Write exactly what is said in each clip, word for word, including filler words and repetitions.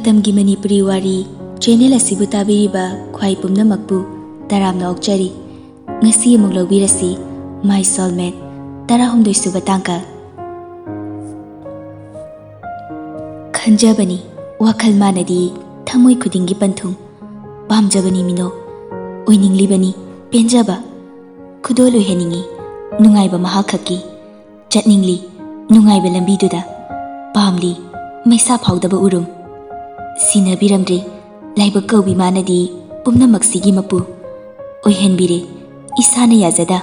ꯃꯇꯝꯒꯤ ꯃꯅꯤꯄꯨꯔꯤ ꯋꯥꯔꯤ ꯆꯦꯅꯦꯜ ꯑꯁꯤꯕꯨ ꯇꯥꯕꯤꯔꯤꯕ ꯈ꯭ꯋꯥꯏ ꯄꯨꯝꯅꯃꯛꯄꯨ ꯇꯔꯥꯝꯅ ꯑꯣꯛꯆꯔꯤ꯫ ꯉꯁꯤ ꯑꯃꯨꯛ ꯂꯧꯕꯤꯔꯁꯤ My Soulmate, ꯇꯔꯥꯍꯨꯝꯗꯣꯏ ꯁꯨꯕ ꯇꯥꯡꯀꯛ꯫ ꯈꯟꯖꯕꯅꯤ ꯋꯥꯈꯜ ꯃꯥꯟꯅꯗꯤ ꯊꯃꯣꯏ ꯈꯨꯗꯤꯡꯒꯤ ꯄꯟꯊꯨꯡ꯫ ꯄꯥꯝꯖꯕꯅꯤ ꯃꯤꯅꯣꯛ, ꯑꯣꯏꯅꯤꯡꯂꯤꯕꯅꯤ ꯄꯦꯟꯖꯕ꯫ ꯈꯨꯗꯣꯜ ꯑꯣꯏꯍꯟꯅꯤꯡꯉꯤ ꯅꯨꯡꯉꯥꯏꯕ ꯃꯍꯥꯛ ꯈꯛꯀꯤ꯫ ꯆꯠꯅꯤꯡꯂꯤ ꯅꯨꯡꯉꯥꯏꯕ ꯂꯝꯕꯤꯗꯨꯗ꯫ ꯄꯥꯝꯂꯤ ꯃꯩꯁꯥ ꯐꯥꯎꯗꯕ ꯎꯔꯨꯝ꯫ ꯁꯤꯟꯅꯕꯤꯔꯝꯗ꯭ꯔꯦ ꯂꯥꯏꯕꯛ ꯀꯧꯕꯤ ꯃꯥꯅꯗꯤ ꯄꯨꯝꯅꯃꯛꯁꯤꯒꯤ ꯃꯄꯨ꯫ ꯑꯣꯏꯍꯟꯕꯤꯔꯦ ꯏꯁꯥꯅ ꯌꯥꯖꯗ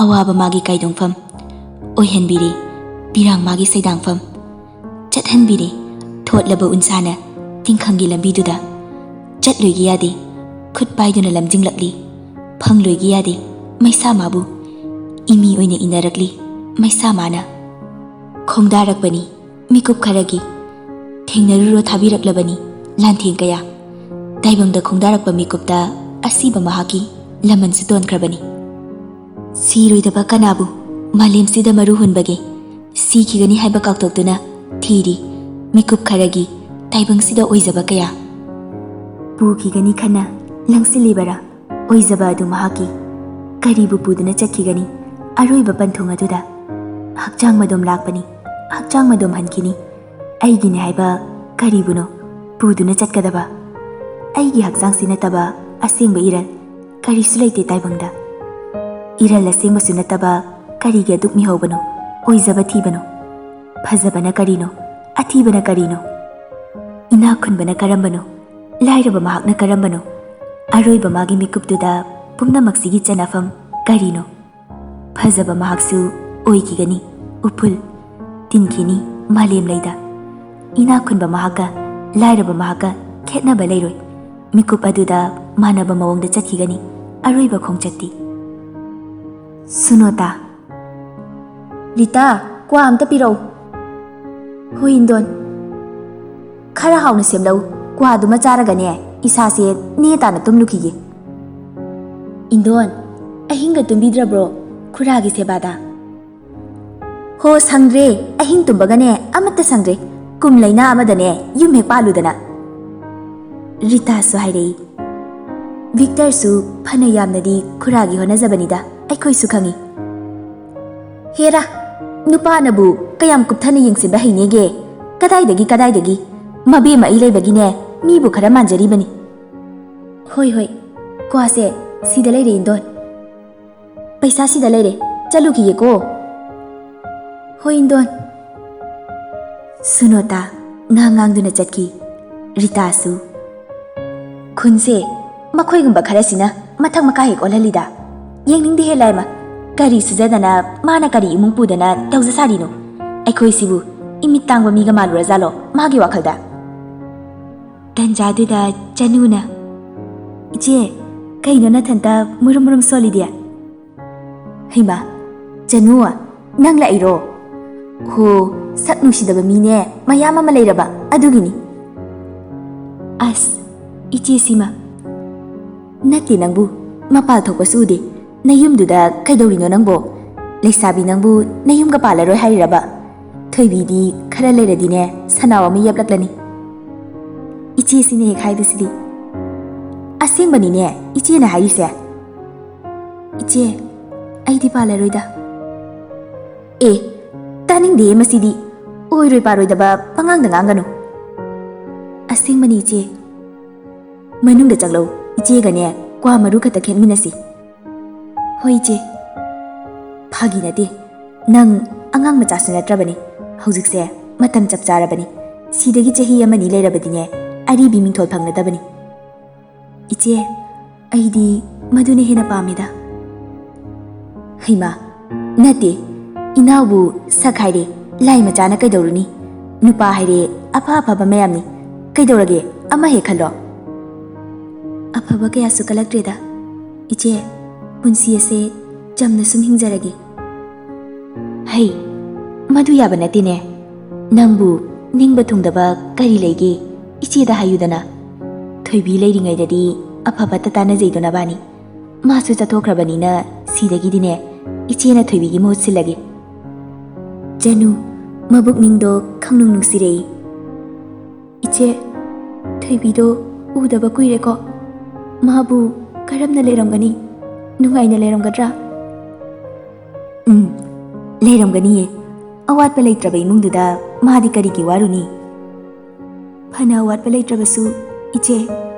ꯑꯋꯥꯕ ꯃꯥꯒꯤ ꯀꯥꯏꯗꯣꯡꯐꯝ꯫ ꯑꯣꯏꯍꯟꯕꯤꯔꯦ ꯄꯤꯔꯥꯡ ꯃꯥꯒꯤ ꯁꯩꯗꯥꯡꯐꯝ꯫ ꯆꯠꯍꯟꯕꯤꯔꯦ ꯊꯣꯠꯂꯕ ꯎꯟꯁꯥꯅ ꯇꯤꯡꯈꯪꯒꯤ ꯂꯝꯕꯤꯗꯨꯗ꯫ ꯆꯠꯂꯣꯏꯒꯦ ꯌꯥꯗꯦ ꯈꯨꯠ ꯄꯥꯏꯗꯨꯅ ꯂꯝꯖꯤꯡꯂꯛꯂꯤ꯫ ꯐꯪꯂꯣꯏꯒꯦ ꯌꯥꯗꯦ ꯃꯩꯁꯥ ꯃꯥꯕꯨ꯫ ꯏꯃꯤ ꯑꯣꯏꯅ ꯏꯟꯅꯔꯛꯂꯤ ꯃꯩꯁꯥ ꯃꯥꯅ꯫ ꯈꯣꯡꯗꯥꯔꯛꯄꯅꯤ ꯃꯤꯀꯨꯞ ꯈꯔꯒꯤ꯫ ꯊꯦꯡꯅꯔꯨꯔꯣ ꯊꯥꯕꯤꯔꯛꯂꯕꯅꯤ ꯂꯥꯟꯊꯦꯡ ꯀꯌꯥ꯫ ꯇꯥꯏꯕꯪꯗ ꯈꯣꯡꯗꯥꯔꯛꯄ ꯃꯤꯀꯨꯞꯇ ꯑꯁꯤꯕ ꯃꯍꯥꯛꯀꯤ ꯂꯃꯟꯁꯨ ꯇꯣꯟꯈ꯭ꯔꯕꯅꯤ꯫ ꯁꯤꯔꯣꯏꯗꯕ ꯀꯅꯥꯕꯨ ꯃꯥꯂꯦꯝꯁꯤꯗ ꯃꯔꯨ ꯍꯨꯟꯕꯒꯦ? ꯁꯤꯈꯤꯒꯅꯤ ꯍꯥꯏꯕ ꯀꯥꯎꯊꯣꯛꯇꯨꯅ ꯊꯤꯔꯤ ꯃꯤꯀꯨꯞ ꯈꯔꯒꯤ ꯇꯥꯏꯕꯪꯁꯤꯗ ꯑꯣꯏꯖꯕ ꯀꯌꯥ꯫ ꯄꯨꯈꯤꯒꯅꯤ ꯈꯟꯅ ꯂꯪꯁꯤꯜꯂꯤꯕꯔꯥ ꯑꯣꯏꯖꯕ ꯑꯗꯨ ꯃꯍꯥꯛꯀꯤ? ꯀꯔꯤꯕꯨ ꯄꯨꯗꯨꯅ ꯆꯠꯈꯤꯒꯅꯤ ꯑꯔꯣꯏꯕ ꯄꯟꯊꯨꯡ ꯑꯗꯨꯗ? ꯍꯛꯆꯥꯡ ꯃꯗꯣꯝ ꯂꯥꯛꯄꯅꯤ, ꯍꯛꯆꯥꯡ ꯃꯗꯣꯝ ꯍꯟꯈꯤꯅꯤ꯫ ꯑꯩꯒꯤꯅꯤ ꯍꯥꯏꯕ ꯀꯔꯤꯕꯨꯅꯣ ꯄꯨꯗꯨꯅ ꯆꯠꯀꯗꯕ? ꯑꯩꯒꯤ ꯍꯛꯆꯥꯡꯁꯤ ꯅꯠꯇꯕ ꯑꯁꯦꯡꯕ ꯏꯔꯜ ꯀꯔꯤꯁꯨ ꯂꯩꯇꯦ ꯇꯥꯏꯕꯪꯗ꯫ ꯏꯔꯜ ꯑꯁꯦꯡꯕꯁꯨ ꯅꯠꯇꯕ ꯀꯔꯤꯒꯤ ꯑꯗꯨꯛ ꯃꯤꯍꯧꯕꯅꯣ? ꯑꯣꯏꯖꯕ ꯊꯤꯕꯅꯣ? ꯐꯖꯕꯅ ꯀꯔꯤꯅꯣ? ꯑꯊꯤꯕꯅ ꯀꯔꯤꯅꯣ? ꯏꯅꯥꯛ ꯈꯨꯟꯕꯅ ꯀꯔꯝꯕꯅꯣ? ꯂꯥꯏꯔꯕ ꯃꯍꯥꯛꯅ ꯀꯔꯝꯕꯅꯣ? ꯑꯔꯣꯏꯕ ꯃꯥꯒꯤ ꯃꯤꯀꯨꯞꯇꯨꯗ ꯄꯨꯝꯅꯃꯛꯁꯤꯒꯤ ꯆꯟꯅꯐꯝ ꯀꯔꯤꯅꯣ? ꯐꯖꯕ ꯃꯍꯥꯛꯁꯨ ꯑꯣꯏꯈꯤꯒꯅꯤ ꯎꯐꯨꯜ, ꯇꯤꯟꯈꯤꯅꯤ ꯃꯥꯂꯦꯝ ꯂꯩꯗ꯫ ꯏꯅꯥꯛ ꯈꯨꯟꯕ ꯃꯍꯥꯛꯀ ꯂꯥꯏꯔꯕ ꯃꯍꯥꯛꯀ ꯈꯦꯠꯅꯕ ꯂꯩꯔꯣꯏ꯫ ꯃꯤꯀꯨꯞ ꯑꯗꯨꯗ ꯃꯥꯟꯅꯕ ꯃꯑꯣꯡꯗ ꯆꯠꯈꯤꯒꯅꯤ ꯑꯔꯣꯏꯕ ꯈꯣꯡꯆꯠꯇꯤ꯫ ꯁꯨꯅꯣꯇꯥ꯫ ꯔꯤꯇꯥ, ꯀ꯭ꯋꯥ ꯑꯝꯇ ꯄꯤꯔꯛꯎ꯫ ꯍꯣꯏ ꯏꯟꯗꯣꯟ꯫ ꯈꯔ ꯍꯥꯎꯅ ꯁꯦꯝꯂꯛꯎ꯫ ꯀ꯭ꯋꯥꯗꯨꯃ ꯆꯥꯔꯒꯅꯦ ꯏꯁꯥꯁꯦ ꯅꯦ ꯇꯥꯅ ꯇꯨꯝꯂꯨꯈꯤꯒꯦ꯫ ꯏꯟꯗꯣꯟ, ꯑꯍꯤꯡꯒ ꯇꯨꯝꯕꯤꯗ꯭ꯔꯕ꯭ꯔꯣ ꯈꯨꯔꯥꯒꯤ ꯁꯦꯕꯥꯗ? ꯍꯣ, ꯁꯪꯗ꯭ꯔꯦ꯫ ꯑꯍꯤꯡ ꯇꯨꯝꯕꯒꯅꯦ ꯑꯃꯠꯇ ꯁꯪꯗ꯭ꯔꯦ꯫ ꯀꯨꯝ ꯂꯩꯅꯥ ꯑꯃꯗꯅꯦ ꯌꯨꯝ ꯍꯦꯛ ꯄꯥꯜꯂꯨꯗꯅ꯫ ꯔꯤꯇꯥꯁꯨ ꯍꯥꯏꯔꯛꯏ꯫ ꯚꯤꯛꯇꯔꯁꯨ ꯐꯅ ꯌꯥꯝꯅꯗꯤ ꯈꯨꯔꯥꯒꯤ ꯍꯣꯠꯅꯖꯕꯅꯤꯗ, ꯑꯩꯈꯣꯏꯁꯨ ꯈꯪꯏ꯫ ꯍꯦꯔꯥ, ꯅꯨꯄꯥꯅꯕꯨ ꯀꯌꯥꯝ ꯀꯨꯞꯊꯅ ꯌꯦꯡꯁꯤꯟꯕ ꯍꯩꯅꯦꯒꯦ? ꯀꯗꯥꯏꯗꯒꯤ, ꯀꯗꯥꯏꯗꯒꯤ? ꯃꯕꯦꯝꯃ ꯑꯩ ꯂꯩꯕꯒꯤꯅꯦ, ꯃꯤꯕꯨ ꯈꯔ ꯃꯥꯟꯖꯔꯤꯕꯅꯤ꯫ ꯍꯣꯏ, ꯍꯣꯏ, ꯀ꯭ꯋꯥꯁꯦ ꯁꯤꯗ ꯂꯩꯔꯦ, ꯏꯟꯗꯣꯟ꯫ ꯄꯩꯁꯥ ꯁꯤꯗ ꯂꯩꯔꯦ, ꯆꯠꯂꯨꯈꯤꯒꯦꯀꯣ꯫ ꯍꯣꯏ, ꯏꯟꯗꯣꯟ꯫ ꯁꯨꯅꯣꯇꯥ ꯉꯥꯡ ꯉꯥꯡꯗꯨꯅ ꯆꯠꯈꯤ꯫ ꯔꯤꯇꯥꯁꯨ꯫ ꯈꯨꯟꯁꯦ ꯃꯈꯣꯏꯒꯨꯝꯕ ꯈꯔꯁꯤꯅ ꯃꯊꯛ ꯃꯈꯥ ꯍꯦꯛ ꯑꯣꯜꯍꯜꯂꯤꯗ꯫ ꯌꯦꯡꯅꯤꯡꯗꯦꯍꯦ ꯂꯥꯏꯃ, ꯀꯔꯤ ꯁꯨꯖꯗꯅ ꯃꯥꯅ ꯀꯔꯤ ꯏꯃꯨꯡ ꯄꯨꯗꯅ ꯇꯧꯖ ꯁꯥꯔꯤꯅꯣ? ꯑꯩꯈꯣꯏꯁꯤꯕꯨ ꯏꯃꯤꯠ ꯇꯥꯡꯕ ꯃꯤꯒ ꯃꯥꯜꯂꯨꯔꯖꯥꯠꯂꯣ ꯃꯥꯒꯤ ꯋꯥꯈꯜꯗ? ꯇꯟꯖꯥꯗꯨꯗ ꯆꯅꯨꯅ, "ꯏꯆꯦ, ꯀꯩꯅꯣ ꯅꯊꯟꯇ ꯃꯨꯔꯨꯝ ꯃꯨꯔꯨꯝ ꯁꯣꯜꯂꯤꯗꯤ?" ꯍꯩꯃꯥ, ꯆꯅꯨ, ꯅꯪ ꯂꯥꯛꯏꯔꯣ? ꯍꯣ, ꯁꯛ ꯅꯨꯡꯁꯤꯗꯕ ꯃꯤꯅꯦ ꯃꯌꯥꯝ ꯑꯃ ꯂꯩꯔꯕ ꯑꯗꯨꯒꯤꯅꯤ꯫ ꯑꯁ, ꯏꯆꯦ ꯁꯤꯃ꯫ ꯅꯠꯇꯦ ꯅꯪꯕꯨ, ꯃꯄꯥꯜ ꯊꯣꯛꯄꯁꯨ ꯎꯗꯦ꯫ ꯅꯌꯨꯝꯗꯨꯗ ꯀꯩꯗꯧꯔꯤꯅꯣ ꯅꯪꯕꯣ? ꯂꯩꯁꯥꯕꯤ ꯅꯪꯕꯨ ꯅꯌꯨꯝꯒ ꯄꯥꯜꯂꯔꯣꯏ ꯍꯥꯏꯔꯤꯔꯕ? ꯊꯣꯏꯕꯤꯗꯤ ꯈꯔ ꯂꯩꯔꯗꯤꯅꯦ ꯁꯅꯥꯎ ꯑꯃ ꯌꯦꯞꯂꯛꯂꯅꯤ꯫ ꯏꯆꯦꯁꯤꯅ ꯍꯦꯛ ꯍꯥꯏꯕꯁꯤꯗꯤ꯫ ꯑꯁꯦꯡꯕꯅꯤꯅꯦ ꯏꯆꯦꯅ ꯍꯥꯏꯔꯤꯁꯦ꯫ ꯏꯆꯦ, ꯑꯩꯗꯤ ꯄꯥꯜꯂꯔꯣꯏꯗ꯫ ꯑꯦ, ꯇꯥꯅꯤꯡꯗꯦ ꯃꯁꯤꯗꯤ꯫ ꯑꯣꯏꯔꯣꯏ ꯄꯥꯔꯣꯏꯗꯕ ꯄꯉꯥꯡꯗ ꯉꯥꯡꯒꯅꯨ꯫ ꯑꯁꯦꯡꯕꯅꯤ ꯏꯆꯦ꯫ ꯃꯅꯨꯡꯗ ꯆꯪꯂꯛꯎ, ꯏꯆꯦꯒꯅꯦ ꯀ꯭ꯋꯥ ꯃꯔꯨ ꯈꯛꯇ ꯈꯦꯠꯃꯤꯟꯅꯁꯤ꯫ ꯍꯣꯏ ꯏꯆꯦ꯫ ꯐꯥꯒꯤ ꯅꯠꯇꯦ, ꯅꯪ ꯑꯉꯥꯡ ꯃꯆꯥꯁꯨ ꯅꯠꯇ꯭ꯔꯕꯅꯤ꯫ ꯍꯧꯖꯤꯛꯁꯦ ꯃꯇꯝ ꯆꯞ ꯆꯥꯔꯕꯅꯤ꯫ ꯁꯤꯗꯒꯤ ꯆꯍꯤ ꯑꯃꯅꯤ ꯂꯩꯔꯕꯗꯤꯅꯦ ꯑꯔꯤꯕꯤ ꯃꯤꯡꯊꯣꯜ ꯐꯪꯂꯗꯕꯅꯤ꯫ ꯏꯆꯦ, ꯑꯩꯗꯤ ꯃꯗꯨꯅ ꯍꯦꯟꯅ ꯄꯥꯝꯃꯤꯗ꯫ ꯍꯩꯃꯥ, ꯅꯠꯇꯦ, ꯏꯅꯥꯎꯕꯨ ꯁꯛ ꯍꯥꯏꯔꯦ, ꯂꯥꯏ ꯃꯆꯥꯅ ꯀꯩꯗꯧꯔꯨꯅꯤ? ꯅꯨꯄꯥ ꯍꯥꯏꯔꯦ ꯑꯐ ꯑꯐꯕ ꯃꯌꯥꯝꯅꯤ꯫ ꯀꯩꯗꯧꯔꯒꯦ, ꯑꯃ ꯍꯦꯛ ꯈꯜꯂꯣ꯫ ꯑꯐꯕ ꯀꯌꯥꯁꯨ ꯀꯜꯂꯛꯇ꯭ꯔꯦꯗ꯫ ꯏꯆꯦ, ꯄꯨꯟꯁꯤ ꯑꯁꯦ ꯆꯝꯅ ꯁꯨꯝ ꯍꯤꯡꯖꯔꯒꯦ꯫ ꯍꯩ, ꯃꯗꯨ ꯌꯥꯕ ꯅꯠꯇꯦꯅꯦ꯫ ꯅꯪꯕꯨ ꯅꯤꯡꯕ ꯊꯨꯡꯗꯕ ꯀꯔꯤ ꯂꯩꯒꯦ? ꯏꯆꯦꯗ ꯍꯥꯏꯌꯨꯗꯅ꯫ ꯊꯣꯏꯕꯤ ꯂꯩꯔꯤꯉꯩꯗꯗꯤ ꯑꯐ ꯐꯠꯇ ꯇꯥꯟꯅꯖꯩꯗꯣ ꯅꯕꯥꯅꯤ꯫ ꯃꯥꯁꯨ ꯆꯠꯊꯣꯛꯈ꯭ꯔꯕꯅꯤꯅ ꯁꯤꯗꯒꯤꯗꯤꯅꯦ ꯏꯆꯦꯅ ꯊꯣꯏꯕꯤꯒꯤ ꯃꯍꯨꯠ ꯁꯤꯜꯂꯒꯦ꯫ ꯆꯅꯨ, ꯃꯕꯨꯛꯅꯤꯡꯗꯣ ꯈꯪꯅꯨꯡ ꯅꯨꯡꯁꯤꯔꯛꯏ꯫ ꯏꯆꯦ, ꯊꯣꯏꯕꯤꯗꯣ ꯎꯗꯕ ꯀꯨꯏꯔꯦꯀꯣ꯫ ꯃꯥꯕꯨ ꯀꯔꯝꯅ ꯂꯩꯔꯝꯒꯅꯤ? ꯅꯨꯡꯉꯥꯏꯅ ꯂꯩꯔꯝꯒꯗ꯭ꯔꯥ? ꯎꯝ, ꯂꯩꯔꯝꯒꯅꯤꯌꯦ꯫ ꯑꯋꯥꯠꯄ ꯂꯩꯇ꯭ꯔꯕ ꯏꯃꯨꯡꯗꯨꯗ ꯃꯥꯗꯤ ꯀꯔꯤꯒꯤ ꯋꯥꯔꯨꯅꯤ? ꯐꯅ ꯑꯋꯥꯠꯄ ꯂꯩꯇ꯭ꯔꯕꯁꯨ, ꯏꯆꯦ,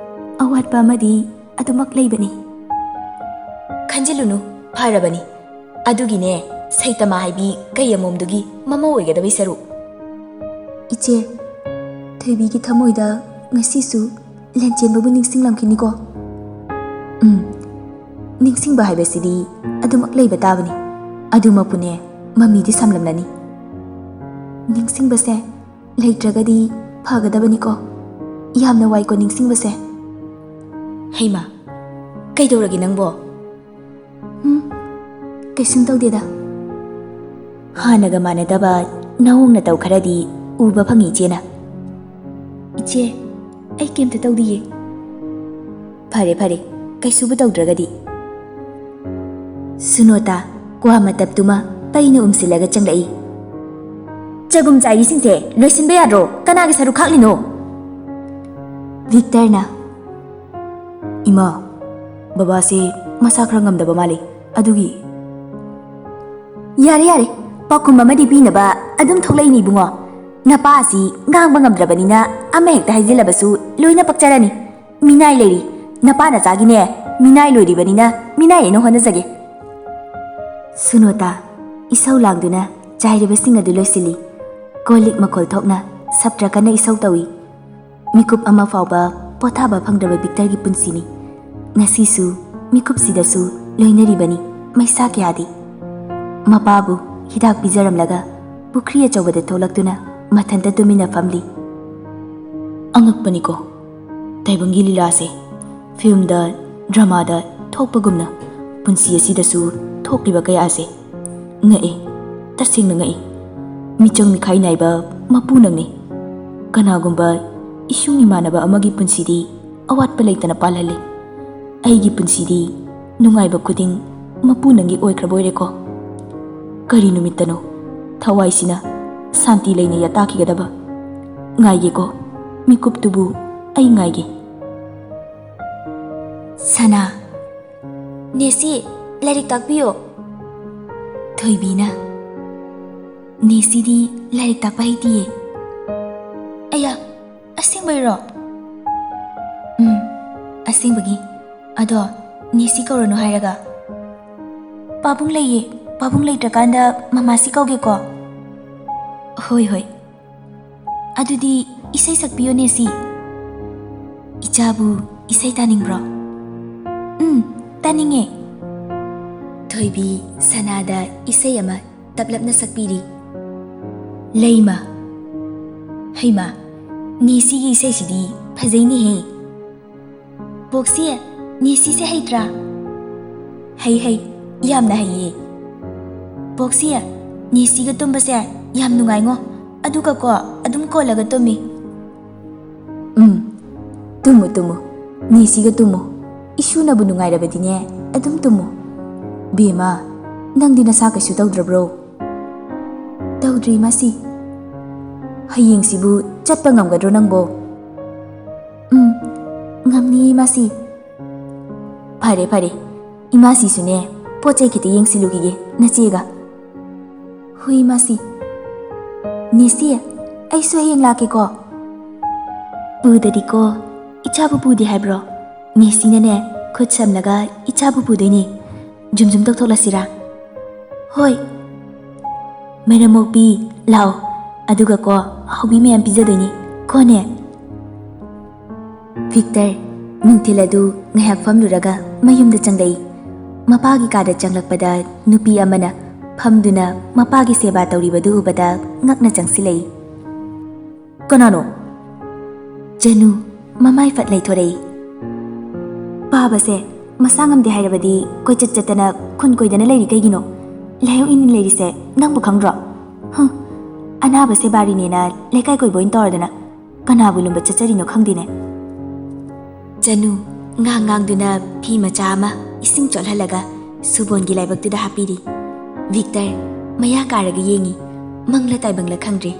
ꯑꯋꯥꯠꯄ ꯑꯃꯗꯤ ꯑꯗꯨꯃꯛ ꯂꯩꯕꯅꯤ꯫ ꯈꯟꯖꯤꯜꯂꯨꯅꯨ, ꯐꯔꯕꯅꯤ꯫ ꯑꯗꯨꯒꯤꯅꯦ, ꯁꯩꯇꯃꯥ ꯍꯥꯏꯕꯤ ꯀꯩ ꯑꯃꯣꯝꯗꯨꯒꯤ ꯃꯃꯧ ꯑꯣꯏꯒꯗꯕꯩ ꯁꯔꯨꯛ꯫ ꯏꯆꯦ, ꯊꯣꯏꯕꯤꯒꯤ ꯊꯃꯣꯏꯗ ꯉꯁꯤꯁꯨ ꯂꯦꯟꯆꯦꯟꯕꯕꯨ ꯅꯤꯡꯁꯤꯡꯂꯝꯈꯤꯅꯤꯀꯣ? ꯎꯝ, ꯅꯤꯡꯁꯤꯡꯕ ꯍꯥꯏꯕꯁꯤꯗꯤ ꯑꯗꯨꯃꯛ ꯂꯩꯕ ꯇꯥꯕꯅꯤ꯫ ꯑꯗꯨꯃꯛꯄꯨꯅꯦ, ꯃꯃꯤꯗꯤ ꯁꯝꯂꯝꯂꯅꯤ꯫ ꯅꯤꯡꯁꯤꯡꯕꯁꯦ ꯂꯩꯇ꯭ꯔꯒꯗꯤ ꯐꯒꯗꯕꯅꯤꯀꯣ꯫ ꯌꯥꯝꯅ ꯋꯥꯏꯀꯣ ꯅꯤꯡꯁꯤꯡꯕꯁꯦ꯫ ꯍꯩꯃꯥ, ꯀꯩꯗꯧꯔꯒꯦ ꯅꯪꯕꯣ? ꯎꯝ, ꯀꯩꯁꯨꯝ ꯇꯧꯗꯦꯗ꯫ ꯍꯥꯟꯅꯒ ꯃꯥꯟꯅꯗꯕ ꯅꯑꯣꯡ ꯅꯇꯧ ꯈꯔꯗꯤ ꯎꯕ ꯐꯪꯉꯤ ꯏꯆꯦꯅ꯫ ꯏꯆꯦ, ꯑꯩ ꯀꯩꯝꯇ ꯇꯧꯗꯤꯌꯦ꯫ ꯐꯔꯦ, ꯐꯔꯦ, ꯀꯩꯁꯨꯕꯨ ꯇꯧꯗ꯭ꯔꯒꯗꯤ꯫ ꯁꯨꯅꯣꯇꯥ ꯀ꯭ꯋꯥ ꯃꯇꯞꯇꯨꯃ ꯄꯩꯅ ꯎꯝꯁꯤꯜꯂꯒ ꯆꯪꯂꯛꯏ꯫ ꯆꯒꯨꯝ ꯆꯥꯏꯕꯤꯁꯤꯡꯁꯦ ꯂꯣꯏꯁꯤꯟꯕ ꯌꯥꯗ꯭ꯔꯣ? ꯀꯅꯥꯒꯤ ꯁꯔꯨꯛ ꯈꯥꯛꯂꯤꯅꯣ? ꯚꯤꯛꯇꯔꯅ, "ꯏꯃꯥ, ꯕꯕꯥꯁꯦ ꯃꯁꯥ ꯈꯔ ꯉꯝꯗꯕ ꯃꯥꯜꯂꯤ, ꯑꯗꯨꯒꯤ"꯫ "ꯌꯥꯔꯦ, ꯌꯥꯔꯦ, ꯄꯥꯎꯈꯨꯝ ꯑꯃꯗꯤ ꯄꯤꯅꯕ ꯑꯗꯨꯝ ꯊꯣꯛꯂꯛꯏꯅꯤ ꯏꯕꯨꯡꯉꯣ꯫ ꯅꯄꯥ ꯑꯁꯤ ꯉꯥꯡꯕ ꯉꯝꯗ꯭ꯔꯕꯅꯤꯅ ꯑꯃ ꯍꯦꯛꯇ ꯍꯥꯏꯖꯤꯜꯂꯕꯁꯨ ꯂꯣꯏꯅ ꯄꯛꯆꯔꯅꯤ꯫ ꯃꯤꯅꯥꯏ ꯂꯩꯔꯤ, ꯅꯄꯥ ꯅꯆꯥꯒꯤꯅꯦ, ꯃꯤꯅꯥꯏ ꯂꯣꯏꯔꯤꯕꯅꯤꯅ ꯃꯤꯅꯥꯏ ꯑꯩꯅ ꯍꯣꯠꯅꯖꯒꯦ"꯫ ꯁꯨꯅꯣꯇꯥ ꯏꯁꯧ ꯂꯥꯡꯗꯨꯅ ꯆꯥꯏꯔꯤꯕꯁꯤꯡ ꯑꯗꯨ ꯂꯣꯏꯁꯤꯜꯂꯤ꯫ ꯀꯣꯜ ꯂꯤꯛ ꯃꯈꯣꯜ ꯊꯣꯛꯅ ꯁꯞꯇ꯭ꯔꯀꯟꯅ ꯏꯁꯧ ꯇꯧꯏ꯫ ꯃꯤꯀꯨꯞ ꯑꯃ ꯐꯥꯎꯕ ꯄꯣꯊꯥꯕ ꯐꯪꯗ꯭ꯔꯕ ꯚꯤꯛꯇꯔꯒꯤ ꯄꯨꯟꯁꯤꯅꯤ꯫ ꯉꯁꯤꯁꯨ ꯃꯤꯀꯨꯞꯁꯤꯗꯁꯨ ꯂꯣꯏꯅꯔꯤꯕꯅꯤ ꯃꯩꯁꯥ ꯀꯌꯥꯗꯤ꯫ ꯃꯄꯥꯕꯨ ꯍꯤꯗꯥꯛ ꯄꯤꯖꯔꯝꯂꯒ ꯄꯨꯈ꯭ꯔꯤ ꯑꯆꯧꯕꯗ ꯊꯣꯛꯂꯛꯇꯨꯅ ꯃꯊꯟꯇ ꯇꯨꯃꯤꯟꯅ ꯐꯝꯂꯤ꯫ ꯑꯉꯛꯄꯅꯤꯀꯣ, ꯇꯥꯏꯕꯪꯒꯤ ꯂꯤꯂꯥꯁꯦ꯫ ꯐꯤꯜꯝꯗ, ꯗ꯭ꯔꯃꯥꯗ ꯊꯣꯛꯄꯒꯨꯝꯅ ꯄꯨꯟꯁꯤ ꯑꯁꯤꯗꯁꯨ ꯊꯣꯛꯂꯤꯕ ꯀꯌꯥꯁꯦ꯫ ꯉꯛꯏ, ꯇꯁꯦꯡꯅ ꯉꯛꯏ꯫ ꯃꯤꯆꯪ ꯃꯤꯈꯥꯏ ꯅꯥꯏꯕ ꯃꯄꯨ ꯅꯪꯅꯤ꯫ ꯀꯅꯥꯒꯨꯝꯕ ꯏꯁꯨꯡ ꯏꯃꯥꯟꯅꯕ ꯑꯃꯒꯤ ꯄꯨꯟꯁꯤꯗꯤ ꯑꯋꯥꯠꯄ ꯂꯩꯇꯅ ꯄꯥꯜꯍꯜꯂꯤ꯫ ꯑꯩꯒꯤ ꯄꯨꯟꯁꯤꯗꯤ ꯅꯨꯡꯉꯥꯏꯕ ꯈꯨꯗꯤꯡ ꯃꯄꯨ ꯅꯪꯒꯤ ꯑꯣꯏꯈ꯭ꯔꯕ ꯑꯣꯏꯔꯦꯀꯣ꯫ ꯀꯔꯤ ꯅꯨꯃꯤꯠꯇꯅꯣ ꯊꯋꯥꯏꯁꯤꯅ ꯁꯥꯟꯇꯤ ꯂꯩꯅ ꯌꯥꯇꯥꯈꯤꯒꯗꯕ꯫ ꯉꯥꯏꯒꯦꯀꯣ, ꯃꯤꯀꯨꯞꯇꯨꯕꯨ ꯑꯩ ꯉꯥꯏꯒꯦ꯫ ꯁꯅꯥ, ꯅꯦꯁꯤ, ꯂꯥꯏꯔꯤꯛ ꯇꯥꯛꯄꯤꯌꯣ꯫ ꯊꯣꯏꯕꯤꯅ, ꯅꯦꯁꯤꯗꯤ ꯂꯥꯏꯔꯤꯛ ꯇꯥꯛꯄ ꯍꯩꯇꯤꯌꯦ꯫ ꯑꯌꯥ, ꯑꯁꯦꯡꯕꯩꯔꯣ? ꯎꯝ, ꯑꯁꯦꯡꯕꯒꯤ꯫ ꯑꯗꯣ ꯅꯦꯁꯤ ꯀꯧꯔꯅꯨ ꯍꯥꯏꯔꯒ? ꯄꯥꯕꯨꯡ ꯂꯩꯌꯦ, ꯄꯥꯕꯨꯡ ꯂꯩꯇ꯭ꯔꯀꯥꯟꯗ ꯃꯃꯥꯁꯤ ꯀꯧꯒꯦꯀꯣ꯫ ꯍꯣꯏ, ꯍꯣꯏ꯫ ꯑꯗꯨꯗꯤ ꯏꯁꯩ ꯁꯛꯄꯤꯌꯣ ꯅꯦꯁꯤ꯫ ꯏꯆꯥꯕꯨ ꯏꯁꯩ ꯇꯥꯅꯤꯡꯕ꯭ꯔꯣ? ꯎꯝ, ꯇꯥꯅꯤꯡꯉꯦ꯫ ꯊꯣꯏꯕꯤ ꯁꯅꯥꯗ ꯏꯁꯩ ꯑꯃ ꯇꯞꯂꯞꯅ ꯁꯛꯄꯤꯔꯤ꯫ ꯂꯩꯃ, ꯍꯩꯃ, ꯅꯦꯁꯤꯒꯤ ꯏꯁꯩꯁꯤꯗꯤ ꯐꯖꯩꯅꯦꯍꯦ꯫ ꯕꯣꯛꯁꯤ, ꯅꯦꯁꯤꯁꯦ ꯍꯩꯇ꯭ꯔꯥ? ꯍꯩ, ꯍꯩ, ꯌꯥꯝꯅ ꯍꯩꯌꯦ꯫ ꯕꯣꯛꯁꯤ, ꯅꯦꯁꯤꯒ ꯇꯨꯝꯕꯁꯦ ꯌꯥꯝ ꯅꯨꯡꯉꯥꯏꯉꯣ꯫ ꯑꯗꯨꯒꯀꯣ, ꯑꯗꯨꯝ ꯀꯣꯜꯂꯒ ꯇꯨꯝꯃꯤ꯫ ꯎꯝ, ꯇꯨꯝꯃꯨ, ꯇꯨꯝꯃꯨ꯫ ꯅꯦꯁꯤꯒ ꯇꯨꯝꯃꯨ꯫ ꯏꯁꯨꯅꯕꯨ ꯅꯨꯡꯉꯥꯏꯔꯕꯗꯤꯅꯦ, ꯑꯗꯨꯝ ꯇꯨꯝꯃꯨ꯫ ꯕꯦꯝꯃ, ꯅꯪꯗꯤ ꯅꯁꯥ ꯀꯩꯁꯨ ꯇꯧꯗ꯭ꯔꯕ꯭ꯔꯣ? ꯇꯧꯗ꯭ꯔꯤ, ꯃꯥꯁꯤ꯫ ꯍꯌꯦꯡꯁꯤꯕꯨ ꯆꯠꯄ ꯉꯝꯒꯗ꯭ꯔꯣ ꯅꯪꯕꯣ? ꯎꯝ, ꯉꯝꯅꯤꯌꯦ, ꯃꯥꯁꯤ꯫ ꯐꯔꯦ, ꯐꯔꯦ꯫ ꯏꯃꯥꯁꯤꯁꯨꯅꯦ, ꯄꯣꯠ ꯆꯩ ꯈꯤꯇ ꯌꯦꯡꯁꯤꯜꯂꯨꯈꯤꯒꯦ, ꯅꯆꯦꯒ꯫ ꯍꯨꯏ ꯃꯥꯁꯤ꯫ ꯅꯦꯁꯤ, ꯑꯩꯁꯨ ꯍꯌꯦꯡ ꯂꯥꯛꯀꯦꯀꯣ꯫ ꯄꯨꯗꯗꯤꯀꯣ, ꯏꯆꯥꯕꯨ ꯄꯨꯗꯦ ꯍꯥꯏꯕ꯭ꯔꯣ? ꯅꯦꯁꯤꯅꯅꯦ, ꯈꯨꯠ ꯁꯝꯂꯒ ꯏꯆꯥꯕꯨ ꯄꯨꯗꯣꯏꯅꯦ꯫ ꯖꯨꯝ ꯖꯨꯝ ꯇꯧꯊꯣꯛꯂꯁꯤꯔꯥ? ꯍꯣꯏ꯫ ꯃꯔꯝ ꯃꯣꯛꯄꯤ, ꯂꯥꯛꯑꯣ꯫ ꯑꯗꯨꯒꯀꯣ, ꯍꯥꯎꯕꯤ ꯃꯌꯥꯝ ꯄꯤꯖꯗꯣꯏꯅꯤ꯫ ꯀꯣꯅꯦ? ꯚꯤꯛꯇꯔ ꯅꯨꯡꯊꯤꯜ ꯑꯗꯨ ꯉꯥꯏꯍꯥꯛ ꯐꯝꯂꯨꯔꯒ ꯃꯌꯨꯝꯗ ꯆꯪꯂꯛꯏ꯫ ꯃꯄꯥꯒꯤ ꯀꯥꯗ ꯆꯪꯂꯛꯄꯗ ꯅꯨꯄꯤ ꯑꯃꯅ ꯐꯝꯗꯨꯅ ꯃꯄꯥꯒꯤ ꯁꯦꯕꯥ ꯇꯧꯔꯤꯕꯗꯨ ꯎꯕꯗ ꯉꯛꯅ ꯆꯪꯁꯤꯜꯂꯛꯏ꯫ "ꯀꯅꯥꯅꯣ?" ꯖꯅꯨ ꯃꯃꯥꯏ ꯐꯠ ꯂꯩꯊꯣꯔꯛꯏ꯫ "ꯄꯥꯕꯁꯦ ꯃꯁꯥ ꯉꯝꯗꯦ ꯍꯥꯏꯔꯕꯗꯤ ꯀꯣꯏꯆꯠ ꯆꯠꯇꯅ ꯈꯨꯟ ꯀꯣꯏꯗꯅ ꯂꯩꯔꯤ ꯀꯩꯒꯤꯅꯣ? ꯂꯥꯏꯍꯧ ꯏꯟ ꯂꯩꯔꯤꯁꯦ ꯅꯪꯕꯨ ꯈꯪꯗ꯭ꯔꯣ? ꯍꯨꯝ, ꯑꯅꯥꯕ ꯁꯦꯕꯥꯔꯤꯅꯦꯅ ꯂꯩꯀꯥꯏ ꯀꯣꯏꯕ ꯑꯣꯏꯅ ꯇꯧꯔꯗꯅ ꯀꯅꯥꯕꯨ ꯂꯨꯝꯕ ꯆꯠꯆꯔꯤꯅꯣ ꯈꯪꯗꯦꯅꯦ꯫" ꯖꯅꯨ ꯉꯥꯡ ꯉꯥꯡꯗꯨꯅ ꯐꯤ ꯃꯆꯥ ꯑꯃ ꯏꯁꯤꯡ ꯆꯣꯠꯍꯜꯂꯒ ꯁꯨꯕꯣꯟꯒꯤ ꯂꯥꯏꯕꯛꯇꯨꯗ ꯍꯥꯞꯄꯤꯔꯤ꯫ ꯚꯤꯛꯇꯔ ꯃꯌꯥ ꯀꯥꯔꯒ ꯌꯦꯡꯉꯤ꯫ ꯃꯪꯂ ꯇꯥꯏꯕꯪꯂ ꯈꯪꯗ꯭ꯔꯦ꯫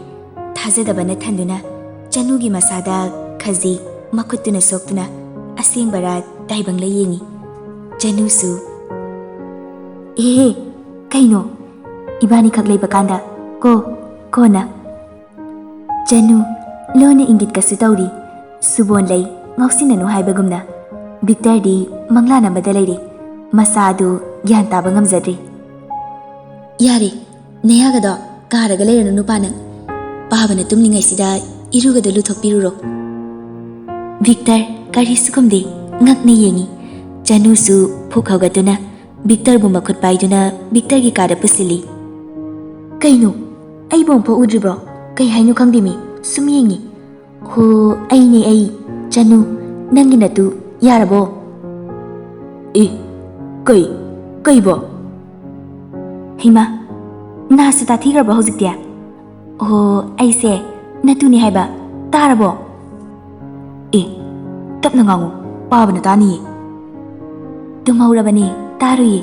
ꯊꯥꯖꯗꯕꯅ ꯊꯟꯗꯨꯅ ꯆꯅꯨꯒꯤ ꯃꯁꯥꯗ ꯈꯖꯤꯛ ꯃꯈꯨꯠꯇꯨꯅ ꯁꯣꯛꯇꯨꯅ ꯑꯁꯦꯡꯕꯔꯥ ꯇꯥꯏꯕꯪꯂ ꯌꯦꯡꯉꯤ꯫ ꯆꯅꯨꯁꯨ, "ꯑꯦꯍꯦ, ꯀꯩꯅꯣ? ꯏꯕꯥꯅꯤꯈꯛ ꯂꯩꯕ ꯀꯥꯟꯗ ꯀꯣ, ꯀꯣꯟꯅ꯫" ꯆꯅꯨ ꯂꯣꯟꯅ ꯏꯪꯒꯤꯠꯀꯁꯨ ꯇꯧꯔꯤ꯫ ꯁꯨꯕꯣꯟ ꯂꯩ, ꯉꯥꯎꯁꯤꯟꯅꯅꯨ ꯍꯥꯏꯕꯒꯨꯝꯅ꯫ ꯚꯤꯛꯇꯔꯗꯤ ꯃꯪꯂꯥꯟ ꯑꯃꯗ ꯂꯩꯔꯤ꯫ ꯃꯁꯥ ꯑꯗꯨ ꯒ꯭ꯌꯥꯟ ꯇꯥꯕ ꯉꯝꯖꯗ꯭ꯔꯤ꯫ "ꯌꯥꯔꯦ, ꯅꯌꯥꯒꯗꯣ ꯀꯥꯔꯒ ꯂꯩꯔꯅꯨ ꯅꯨꯄꯥ ꯅꯪ꯫ ꯄꯥꯕꯅ ꯇꯨꯝꯂꯤꯉꯩꯁꯤꯗ ꯏꯔꯨꯒꯗꯣ ꯂꯨꯊꯣꯛꯄꯤꯔꯨꯔꯣ꯫" ꯚꯤꯛꯇꯔ ꯀꯔꯤꯁꯨ ꯈꯨꯝꯗꯦ, ꯉꯛꯅ ꯌꯦꯡꯉꯤ꯫ ꯆꯅꯨꯁꯨ ꯐꯨꯛ ꯍꯧꯒꯠꯇꯨꯅ ꯚꯤꯛꯇꯔꯕꯨ ꯃꯈꯨꯠ ꯄꯥꯏꯗꯨꯅ ꯚꯤꯛꯇꯔꯒꯤ ꯀꯥꯗ ꯄꯨꯁꯤꯜꯂꯤ꯫ "ꯀꯩꯅꯣ? ꯑꯩꯕꯨ ꯑꯃꯨꯛꯐꯥꯎ ꯎꯗ꯭ꯔꯤꯕ꯭ꯔꯣ? ꯀꯩ ꯍꯥꯏꯅꯣ ꯈꯪꯗꯦꯃꯤ, ꯁꯨꯝ ꯌꯦꯡꯉꯤ꯫ ꯍꯣ, ꯑꯩꯅꯦ ꯑꯩ, ꯆꯅꯨ, ꯅꯪꯒꯤ ꯅꯇꯨ, ꯌꯥꯔꯕꯣ?" "ꯑꯦ, ꯀꯩ, ꯀꯩꯕꯣ?" "ꯍꯩꯃꯥ, ꯅꯥꯁꯦ ꯇꯥꯊꯤꯈ꯭ꯔꯕꯣ ꯍꯧꯖꯤꯛꯇꯤ? ꯑꯣ, ꯑꯩꯁꯦ ꯅꯇꯨꯅꯦ ꯍꯥꯏꯕ, ꯇꯥꯔꯕꯣ?" "ꯑꯦ, ꯇꯞꯅ ꯉꯥꯡꯉꯨ, ꯄꯥꯕꯅ ꯇꯥꯅꯤꯌꯦ꯫" "ꯇꯨꯝꯍꯧꯔꯕꯅꯦ, ꯇꯥꯔꯨꯏꯌꯦ꯫"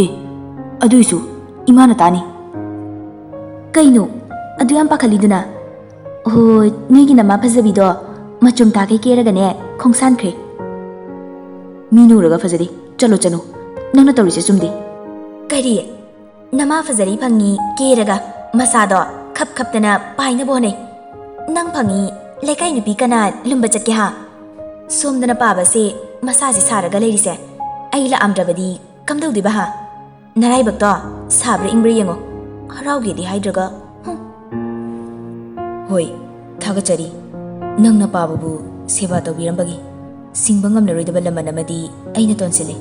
"ꯑꯦ, ꯑꯗꯨꯏꯁꯨ ꯏꯃꯥꯅ ꯇꯥꯅꯤ꯫" "ꯀꯩꯅꯣ ꯑꯗꯨ ꯌꯥꯝ ꯄꯥꯈꯠꯂꯤꯗꯨꯅ?" "ꯑꯣꯍꯣ, ꯅꯣꯏꯒꯤ ꯅꯃꯥ ꯐꯖꯕꯤꯗꯣ ꯃꯆꯨꯝ ꯇꯥꯈꯩ ꯀꯦꯔꯒꯅꯦ ꯈꯣꯡꯁꯥꯟꯈ꯭ꯔꯦ꯫" "ꯃꯤꯅ ꯎꯔꯒ ꯐꯖꯗꯦ, ꯆꯠꯂꯣ ꯆꯠꯂꯣ, ꯅꯪꯅ ꯇꯧꯔꯤꯁꯦ ꯆꯨꯝꯗꯦ꯫" "ꯀꯔꯤ? ꯅꯃꯥ ꯐꯖꯔꯤ ꯐꯪꯉꯤ ꯀꯦꯔꯒ ꯃꯁꯥꯗꯣ ꯈꯞ ꯈꯞꯇꯅ ꯄꯥꯏꯅꯕ ꯍꯣꯠꯅꯩ꯫ ꯅꯪ ꯐꯪꯉꯤ ꯂꯩꯀꯥꯏ ꯅꯨꯄꯤ ꯀꯅꯥ ꯂꯨꯝꯕ ꯆꯠꯀꯦ ꯍꯥ? ꯁꯣꯝꯗꯅ ꯄꯥꯕꯁꯦ ꯃꯁꯥꯁꯦ ꯁꯥꯔꯒ ꯂꯩꯔꯤꯁꯦ ꯑꯩ ꯂꯥꯛꯑꯝꯗ꯭ꯔꯕꯗꯤ ꯀꯝꯗꯧꯗꯣꯏꯕ ꯍꯥ? ꯅꯔꯥꯏꯕꯛꯇꯣ ꯁꯥꯕ꯭ꯔꯥ ꯏꯪꯕ꯭ꯔꯥ ꯌꯦꯡꯉꯣ꯫ ꯍꯔꯥꯎꯒꯦꯗꯤ ꯍꯥꯏꯗ꯭ꯔꯒ, ꯍꯨꯝ꯫" "ꯍꯣꯏ, ꯊꯥꯒꯠꯆꯔꯤ꯫ ꯅꯪꯅ ꯄꯥꯕꯕꯨ ꯁꯦꯕꯥ ꯇꯧꯕꯤꯔꯝꯕꯒꯤ꯫ ꯁꯤꯡꯕ ꯉꯝꯂꯔꯣꯏꯗꯕ ꯂꯃꯟ ꯑꯃꯗꯤ ꯑꯩꯅ ꯇꯣꯟꯁꯤꯜꯂꯦ꯫"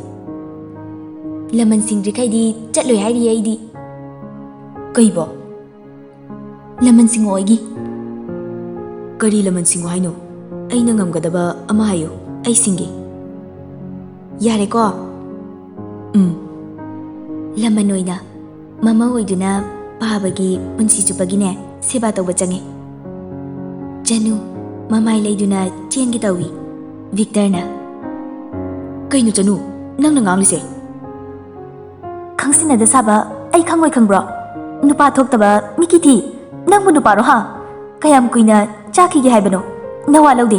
"ꯂꯃꯟ ꯁꯤꯡꯗ꯭ꯔꯤꯈꯩꯗꯤ ꯆꯠꯂꯣꯏ ꯍꯥꯏꯔꯤꯌꯦ ꯑꯩꯗꯤ꯫" "ꯀꯩꯕꯣ?" "ꯂꯃꯟ ꯁꯤꯡꯉꯣ ꯑꯩꯒꯤ꯫" "ꯀꯔꯤ ꯂꯃꯟ ꯁꯤꯡꯉꯣ ꯍꯥꯏꯅꯣ? ꯑꯩꯅ ꯉꯝꯒꯗꯕ ꯑꯃ ꯍꯥꯏꯌꯨ, ꯑꯩ ꯁꯤꯡꯒꯦ꯫" "ꯌꯥꯔꯦꯀꯣ?" "ꯎꯝ꯫" "ꯂꯃꯟ ꯑꯣꯏꯅ ꯃꯃꯥ ꯑꯣꯏꯗꯨꯅ ꯄꯥꯕꯒꯤ ꯄꯨꯟꯁꯤ ꯆꯨꯞꯄꯒꯤꯅꯦ ꯁꯦꯕꯥ ꯇꯧꯕ ꯆꯪꯉꯦ꯫" ꯆꯅꯨ ꯃꯃꯥꯏ ꯂꯩꯗꯨꯅ ꯆꯦꯟꯒꯦ ꯇꯧꯏ꯫ ꯚꯤꯛꯇꯔꯅ, "ꯀꯩꯅꯣ ꯆꯅꯨ, ꯅꯪꯅ ꯉꯥꯡꯂꯤꯁꯦ?" "ꯈꯪꯁꯤꯟꯅꯗ ꯁꯥꯕ ꯑꯩ ꯈꯪꯉꯣꯏ ꯈꯪꯕ꯭ꯔꯣ? ꯅꯨꯄꯥ ꯊꯣꯛꯇꯕ ꯃꯤꯀꯤ ꯊꯤ꯫ ꯅꯪꯕꯨ ꯅꯨꯄꯥꯔꯣ ꯍꯥ? ꯀꯌꯥꯝ ꯀꯨꯏꯅ ꯆꯥꯈꯤꯒꯦ ꯍꯥꯏꯕꯅꯣ? ꯅꯋꯥ ꯂꯧꯗꯦ꯫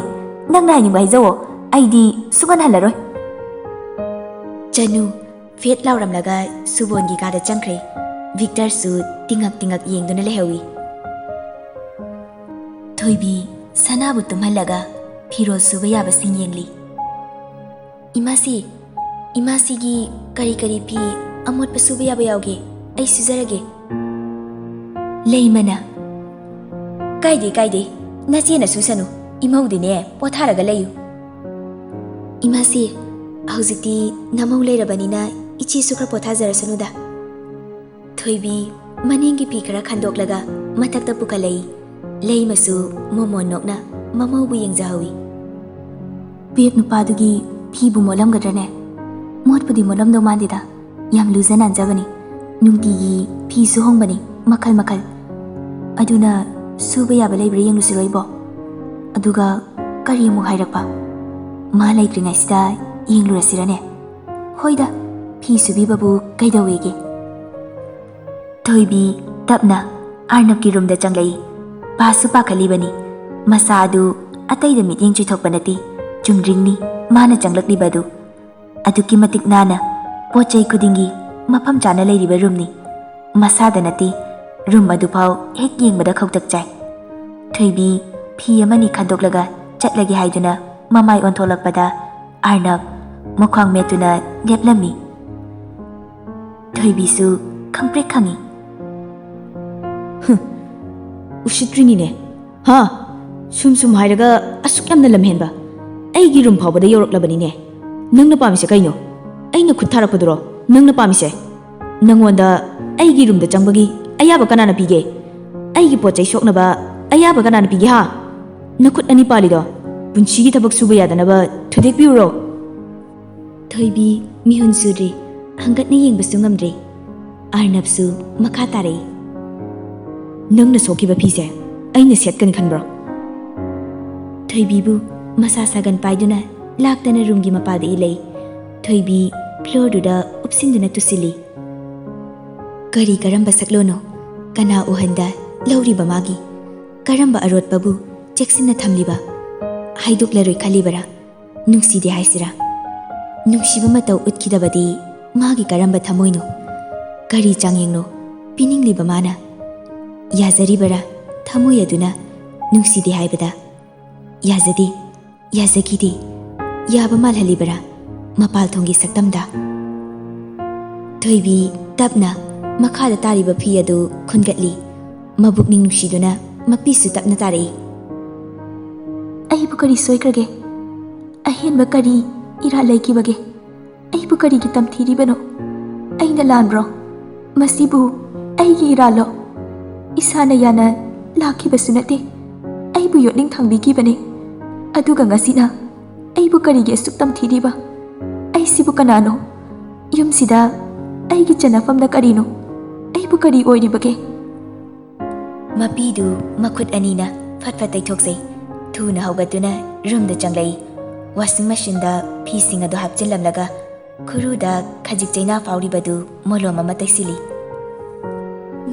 ꯅꯪꯅ ꯍꯥꯏꯅꯤꯡꯕ ꯍꯥꯏꯖꯧꯑꯣ, ꯑꯩꯗꯤ ꯁꯨꯡꯍꯟ ꯍꯜꯂꯔꯣꯏ꯫ ꯆꯅꯨ ꯐꯦꯠ ꯂꯥꯎꯔꯝꯂꯒ ꯁꯨꯕꯣꯟꯒꯤ ꯀꯥꯗ ꯆꯪꯈ꯭ꯔꯦ꯫ ꯚꯤꯛꯇꯔꯁꯨ ꯇꯤꯉꯛ ꯇꯤꯉꯛ ꯌꯦꯡꯗꯨꯅ ꯂꯩꯍꯧꯏ꯫ ꯊꯣꯏꯕꯤ ꯁꯅꯥꯕꯨ ꯇꯨꯝꯍꯜꯂꯒ ꯐꯤꯔꯣꯜ ꯁꯨꯕ ꯌꯥꯕꯁꯤꯡ ꯌꯦꯡꯂꯤ꯫ "ꯏꯃꯥꯁꯤ, ꯏꯃꯥꯁꯤꯒꯤ ꯀꯔꯤ ꯀꯔꯤ ꯐꯤ ꯑꯃꯣꯠꯄ ꯁꯨꯕ ꯌꯥꯕ ꯌꯥꯎꯒꯦ? ꯑꯩ ꯁꯨꯖꯔꯒꯦ꯫" ꯂꯩꯃꯅ, "ꯀꯥꯏꯗꯦ, ꯀꯥꯏꯗꯦ, ꯅꯆꯦꯅ ꯁꯨꯁꯅꯨ, ꯏꯃꯧꯗꯤꯅꯦ ꯄꯣꯊꯥꯔꯒ ꯂꯩꯌꯨ꯫" "ꯏꯃꯥꯁꯤ, ꯍꯧꯖꯤꯛꯇꯤ ꯅꯃꯧ ꯂꯩꯔꯕꯅꯤꯅ ꯏꯆꯦꯁꯨ ꯈꯔ ꯄꯣꯊꯥꯖꯔꯁꯅꯨꯗ꯫" ꯊꯣꯏꯕꯤ ꯃꯅꯤꯡꯒꯤ ꯐꯤ ꯈꯔ ꯈꯟꯗꯣꯛꯂꯒ ꯃꯊꯛꯇ ꯄꯨꯈꯠꯂꯛꯏ꯫ ꯂꯩꯃꯁꯨ ꯃꯣꯃꯣꯟ ꯅꯣꯛꯅ ꯃꯃꯧꯕꯨ ꯌꯦꯡꯖꯍꯧꯏ꯫ "ꯕꯦꯞ ꯅꯨꯄꯥꯗꯨꯒꯤ ꯐꯤꯕꯨ ꯃꯣꯠꯂꯝꯒꯗ꯭ꯔꯅꯦ? ꯃꯣꯠꯄꯨꯗꯤ ꯃꯣꯠꯂꯝꯗꯧ ꯃꯥꯟꯗꯦꯗ, ꯌꯥꯝ ꯂꯨꯖ ꯅꯥꯟꯖꯕꯅꯤ꯫ ꯅꯨꯡꯇꯤꯒꯤ ꯐꯤ ꯁꯨꯍꯣꯡꯕꯅꯤ, ꯃꯈꯜ ꯃꯈꯜ꯫ ꯑꯗꯨꯅ ꯁꯨꯕ ꯌꯥꯕ ꯂꯩꯕ꯭ꯔꯥ ꯌꯦꯡꯂꯨꯁꯤꯔꯣ ꯏꯕꯣ? ꯑꯗꯨꯒ ꯀꯔꯤ ꯑꯃꯨꯛ ꯍꯥꯏꯔꯛꯄ? ꯃꯥ ꯂꯩꯇ꯭ꯔꯤꯉꯩꯁꯤꯗ ꯌꯦꯡꯂꯨꯔꯁꯤꯔꯅꯦ? ꯍꯣꯏꯗ, ꯐꯤ ꯁꯨꯕꯤꯕꯕꯨ ꯀꯩꯗꯧꯋꯦꯒꯦ?" ꯊꯣꯏꯕꯤ ꯇꯞꯅ ꯑꯥꯔꯅꯕꯀꯤ ꯔꯨꯝꯗ ꯆꯪꯂꯛꯏ꯫ ꯄꯥꯁꯨ ꯄꯥꯈꯠꯂꯤꯕꯅꯤ꯫ ꯃꯁꯥ ꯑꯗꯨ ꯑꯇꯩꯗ ꯃꯤꯠꯌꯦꯡ ꯆꯨꯏꯊꯣꯛꯄ ꯅꯠꯇꯦ, ꯆꯨꯝꯗ꯭ꯔꯤꯡꯅꯤ ꯃꯥꯅ ꯆꯪꯂꯛꯂꯤꯕ ꯑꯗꯨ꯫ ꯑꯗꯨꯛꯀꯤ ꯃꯇꯤꯛ ꯅꯥꯟꯅ, ꯄꯣꯠ ꯆꯩ ꯈꯨꯗꯤꯡꯒꯤ ꯃꯐꯝ ꯆꯥꯅ ꯂꯩꯔꯤꯕ ꯔꯨꯝꯅꯤ꯫ ꯃꯁꯥꯗ ꯅꯠꯇꯦ, ꯔꯨꯝ ꯑꯗꯨꯐꯥꯎ ꯍꯦꯛ ꯌꯦꯡꯕꯗ ꯈꯧꯇꯛ ꯆꯥꯏ꯫ ꯊꯣꯏꯕꯤ ꯐꯤ ꯑꯃꯅꯤ ꯈꯟꯗꯣꯛꯂꯒ ꯆꯠꯂꯒꯦ ꯍꯥꯏꯗꯨꯅ ꯃꯃꯥꯏ ꯑꯣꯟꯊꯣꯛꯂꯛꯄꯗ ꯑꯥꯔꯅꯕ ꯃꯈ꯭ꯋꯥꯡ ꯃꯦꯠꯇꯨꯅ ꯂꯦꯞꯂꯝꯃꯤ꯫ ꯊꯣꯏꯕꯤꯁꯨ ꯈꯪꯄ꯭ꯔꯦꯛ ꯈꯪꯏ꯫ "ꯍꯨꯝ, ꯎꯁꯤꯠꯇ꯭ꯔꯤꯅꯤꯅꯦ꯫ ꯍꯥ? ꯁꯨꯝ ꯁꯨꯝ ꯍꯥꯏꯔꯒ ꯑꯁꯨꯛ ꯌꯥꯝꯅ ꯂꯝꯍꯦꯟꯕ꯫ ꯑꯩꯒꯤ ꯔꯨꯝ ꯐꯥꯎꯕꯗ ꯌꯧꯔꯛꯂꯕꯅꯤꯅꯦ꯫ ꯅꯪꯅ ꯄꯥꯝꯃꯤꯁꯦ ꯀꯩꯅꯣ? ꯑꯩꯅ ꯈꯨꯠ ꯊꯥꯔꯛꯄꯗꯨꯔꯣ ꯅꯪꯅ ꯄꯥꯝꯃꯤꯁꯦ? ꯅꯪꯉꯣꯟꯗ ꯑꯩꯒꯤ ꯔꯨꯝꯗ ꯆꯪꯕꯒꯤ ꯑꯌꯥꯕ ꯀꯅꯥꯅ ꯄꯤꯒꯦ? ꯑꯩꯒꯤ ꯄꯣꯠ ꯆꯩ ꯁꯣꯛꯅꯕ ꯑꯌꯥꯕ ꯀꯅꯥꯅ ꯄꯤꯒꯦ ꯍꯥ? ꯅꯈꯨꯠ ꯑꯅꯤ ꯄꯥꯜꯂꯤꯗꯣ ꯄꯨꯟꯁꯤꯒꯤ ꯊꯕꯛ ꯁꯨꯕ ꯌꯥꯗꯅꯕ ꯊꯨꯗꯦꯛꯄꯤꯌꯨꯔꯣ?" ꯊꯣꯏꯕꯤ ꯃꯤꯍꯨꯟ ꯁꯨꯗ꯭ꯔꯤ, ꯍꯪꯒꯠꯅ ꯌꯦꯡꯕꯁꯨ ꯉꯝꯗ꯭ꯔꯤ꯫ ꯑꯥꯔꯅꯕꯁꯨ ꯃꯈꯥ ꯇꯥꯔꯛꯏ꯫ "ꯅꯪꯅ ꯁꯣꯛꯈꯤꯕ ꯐꯤꯁꯦ ꯑꯩꯅ ꯁꯦꯠꯀꯅꯤ ꯈꯟꯕ꯭ꯔꯣ?" ꯊꯣꯏꯕꯤꯕꯨ ꯃꯁꯥ ꯁꯥꯒꯟ ꯄꯥꯏꯗꯨꯅ ꯂꯥꯛꯇꯅ ꯔꯨꯝꯒꯤ ꯃꯄꯥꯗ ꯏꯜꯂꯛꯏ꯫ ꯊꯣꯏꯕꯤ ꯐ꯭ꯂꯣꯔꯗꯨꯗ ꯎꯞꯁꯤꯟꯗꯨꯅ ꯇꯨꯁꯤꯜꯂꯤ꯫ "ꯀꯔꯤ ꯀꯔꯝꯕ ꯁꯛꯂꯣꯟꯅꯣ?" ꯀꯅꯥ ꯎꯍꯟꯗ ꯂꯧꯔꯤꯕ ꯃꯥꯒꯤ? ꯀꯔꯝꯕ ꯑꯔꯣꯠꯄꯕꯨ ꯆꯦꯛꯁꯤꯟꯅ ꯊꯝꯂꯤꯕ? ꯍꯥꯏꯗꯣꯛꯂꯔꯣꯏ ꯈꯜꯂꯤꯕꯔꯥ? ꯅꯨꯡꯁꯤꯗꯦ ꯍꯥꯏꯁꯤꯔꯥ? ꯅꯨꯡꯁꯤꯕ ꯃꯇꯧ ꯎꯠꯈꯤꯗꯕꯗꯤ ꯃꯥꯒꯤ ꯀꯔꯝꯕ ꯊꯃꯣꯏꯅꯣ? ꯀꯔꯤ ꯆꯥꯡꯌꯦꯡꯅꯣ ꯄꯤꯅꯤꯡꯂꯤꯕ ꯃꯥꯅ? ꯌꯥꯖꯔꯤꯕꯔꯥ ꯊꯃꯣꯏ ꯑꯗꯨꯅ ꯅꯨꯡꯁꯤꯗꯦ ꯍꯥꯏꯕꯗ? ꯌꯥꯖꯗꯦ, ꯌꯥꯖꯈꯤꯗꯦ꯫ ꯌꯥꯕ ꯃꯥꯜꯍꯜꯂꯤꯕꯔꯥ ꯃꯄꯥꯜ ꯊꯣꯡꯒꯤ ꯁꯛꯇꯝꯗ? ꯊꯣꯏꯕꯤ ꯇꯞꯅ ꯃꯈꯥꯗ ꯇꯥꯔꯤꯕ ꯐꯤ ꯑꯗꯨ ꯈꯨꯟꯒꯠꯂꯤ꯫ ꯃꯕꯨꯛꯅꯤꯡ ꯅꯨꯡꯁꯤꯗꯨꯅ ꯃꯄꯤꯁꯨ ꯇꯞꯅ ꯇꯥꯔꯛꯏ꯫ ꯑꯩꯕꯨ ꯀꯔꯤ ꯁꯣꯏꯈ꯭ꯔꯒꯦ? ꯑꯍꯦꯟꯕ ꯀꯔꯤ ꯏꯔꯥꯜ ꯂꯩꯈꯤꯕꯒꯦ? ꯑꯩꯕꯨ ꯀꯔꯤꯒꯤ ꯇꯝꯊꯤꯔꯤꯕꯅꯣ? ꯑꯩꯅ ꯂꯥꯟꯕ꯭ꯔꯣ? ꯃꯁꯤꯕꯨ ꯑꯩꯒꯤ ꯏꯔꯥꯜꯂꯣ? ꯏꯁꯥꯅ ꯌꯥꯅ ꯂꯥꯛꯈꯤꯕꯁꯨ ꯅꯠꯇꯦ꯫ ꯑꯩꯕꯨ ꯌꯣꯠꯅꯤꯡ ꯊꯥꯡꯕꯤꯈꯤꯕꯅꯦ꯫ ꯑꯗꯨꯒ ꯉꯁꯤꯅ ꯑꯩꯕꯨ ꯀꯔꯤꯒꯤ ꯑꯁꯨꯛ ꯇꯝꯊꯤꯔꯤꯕ? ꯑꯩꯁꯤꯕꯨ ꯀꯅꯥꯅꯣ? ꯌꯨꯝꯁꯤꯗ ꯑꯩꯒꯤ ꯆꯟꯅꯐꯝꯅ ꯀꯔꯤꯅꯣ? ꯑꯩꯕꯨ ꯀꯔꯤ ꯑꯣꯏꯔꯤꯕꯒꯦ? ꯃꯄꯤꯗꯨ ꯃꯈꯨꯠ ꯑꯅꯤꯅ ꯐꯠ ꯐꯠ ꯇꯩꯊꯣꯛꯆꯩ꯫ ꯊꯨꯅ ꯍꯧꯒꯠꯇꯨꯅ ꯔꯨꯝꯗ ꯆꯪꯂꯛꯏ꯫ ꯋꯥꯁꯤꯡ ꯃꯦꯁꯤꯟꯗ ꯐꯤꯁꯤꯡ ꯑꯗꯨ ꯍꯥꯞꯆꯤꯜꯂꯝꯂꯒ ꯈꯨꯔꯨꯗ ꯈꯖꯤꯛ ꯆꯩꯅꯥ ꯐꯥꯎꯔꯤꯕꯗꯨ ꯃꯣꯂꯣꯝ ꯑꯃ ꯇꯩꯁꯤꯜꯂꯤ꯫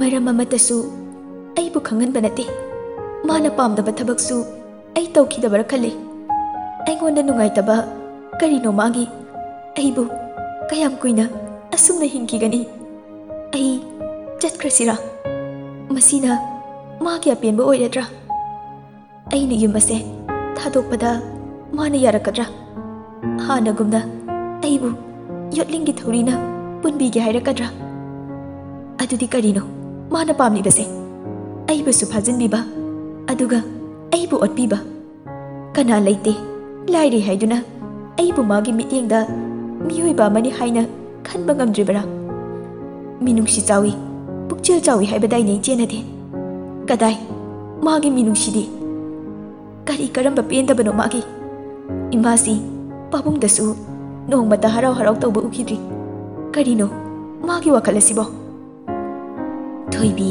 ꯃꯔꯝ ꯑꯃꯠꯇꯁꯨ ꯑꯩꯕꯨ ꯈꯪꯍꯟꯕ ꯅꯠꯇꯦ꯫ ꯃꯥꯅ ꯄꯥꯝꯗꯕ ꯊꯕꯛꯁꯨ ꯑꯩ ꯇꯧꯈꯤꯗꯕꯔꯥ ꯈꯜꯂꯤ꯫ ꯑꯩꯉꯣꯟꯗ ꯅꯨꯡꯉꯥꯏꯇꯕ ꯀꯔꯤꯅꯣ ꯃꯥꯒꯤ? ꯑꯩꯕꯨ ꯀꯌꯥꯝ ꯀꯨꯏꯅ ꯑꯁꯨꯝꯅ ꯍꯤꯡꯈꯤꯒꯅꯤ? ꯑꯩ ꯆꯠꯈ꯭ꯔꯁꯤꯔꯥ? ꯃꯁꯤꯅ ꯃꯥꯒꯤ ꯑꯄꯦꯟꯕ ꯑꯣꯏꯔꯗ꯭ꯔꯥ? ꯑꯩꯅ ꯌꯨꯝ ꯑꯁꯦ ꯊꯥꯗꯣꯛꯄꯗ ꯃꯥꯅ ꯌꯥꯔꯛꯀꯗ꯭ꯔꯥ? ꯍꯥꯟꯅꯒꯨꯝꯅ ꯑꯩꯕꯨ ꯌꯣꯠꯂꯤꯡꯒꯤ ꯊꯧꯔꯤꯅ ꯄꯨꯟꯕꯤꯒꯦ ꯍꯥꯏꯔꯛꯀꯗ꯭ꯔꯥ? ꯑꯗꯨꯗꯤ ꯀꯔꯤꯅꯣ ꯃꯥꯅ ꯄꯥꯝꯂꯤꯕꯁꯦ? ꯑꯩꯕꯨꯁꯨ ꯐꯥꯖꯤꯟꯕꯤꯕ, ꯑꯗꯨꯒ ꯑꯩꯕꯨ ꯑꯣꯠꯄꯤꯕ꯫ ꯀꯅꯥ ꯂꯩꯇꯦ, ꯂꯥꯏꯔꯩ ꯍꯥꯏꯗꯨꯅ ꯑꯩꯕꯨ ꯃꯥꯒꯤ ꯃꯤꯠꯌꯦꯡꯗ ꯃꯤꯑꯣꯏꯕ ꯑꯃꯅꯤ ꯍꯥꯏꯅ ꯈꯟꯕ ꯉꯝꯗ꯭ꯔꯤꯕꯔꯥ? ꯃꯤꯅꯨꯡꯁꯤ ꯆꯥꯎꯏ, ꯄꯨꯛꯆꯦꯜ ꯆꯥꯎꯏ ꯍꯥꯏꯕꯗꯥꯏꯅꯦ ꯏꯆꯦꯅꯗꯤ? ꯀꯗꯥꯏ ꯃꯥꯒꯤ ꯃꯤꯅꯨꯡꯁꯤꯗꯤ? ꯀꯔꯤ ꯀꯔꯝꯕ ꯄꯦꯟꯗꯕꯅꯣ ꯃꯥꯒꯤ? ꯏꯃꯥꯁꯤ ꯄꯥꯕꯨꯡꯗꯁꯨ ꯅꯣꯡꯃꯇ ꯍꯔꯥꯎ ꯍꯔꯥꯎ ꯇꯧꯕ ꯎꯈꯤꯗ꯭ꯔꯤ꯫ ꯀꯔꯤꯅꯣ ꯃꯥꯒꯤ ꯋꯥꯈꯜ ꯑꯁꯤꯕꯣ? ꯊꯣꯏꯕꯤ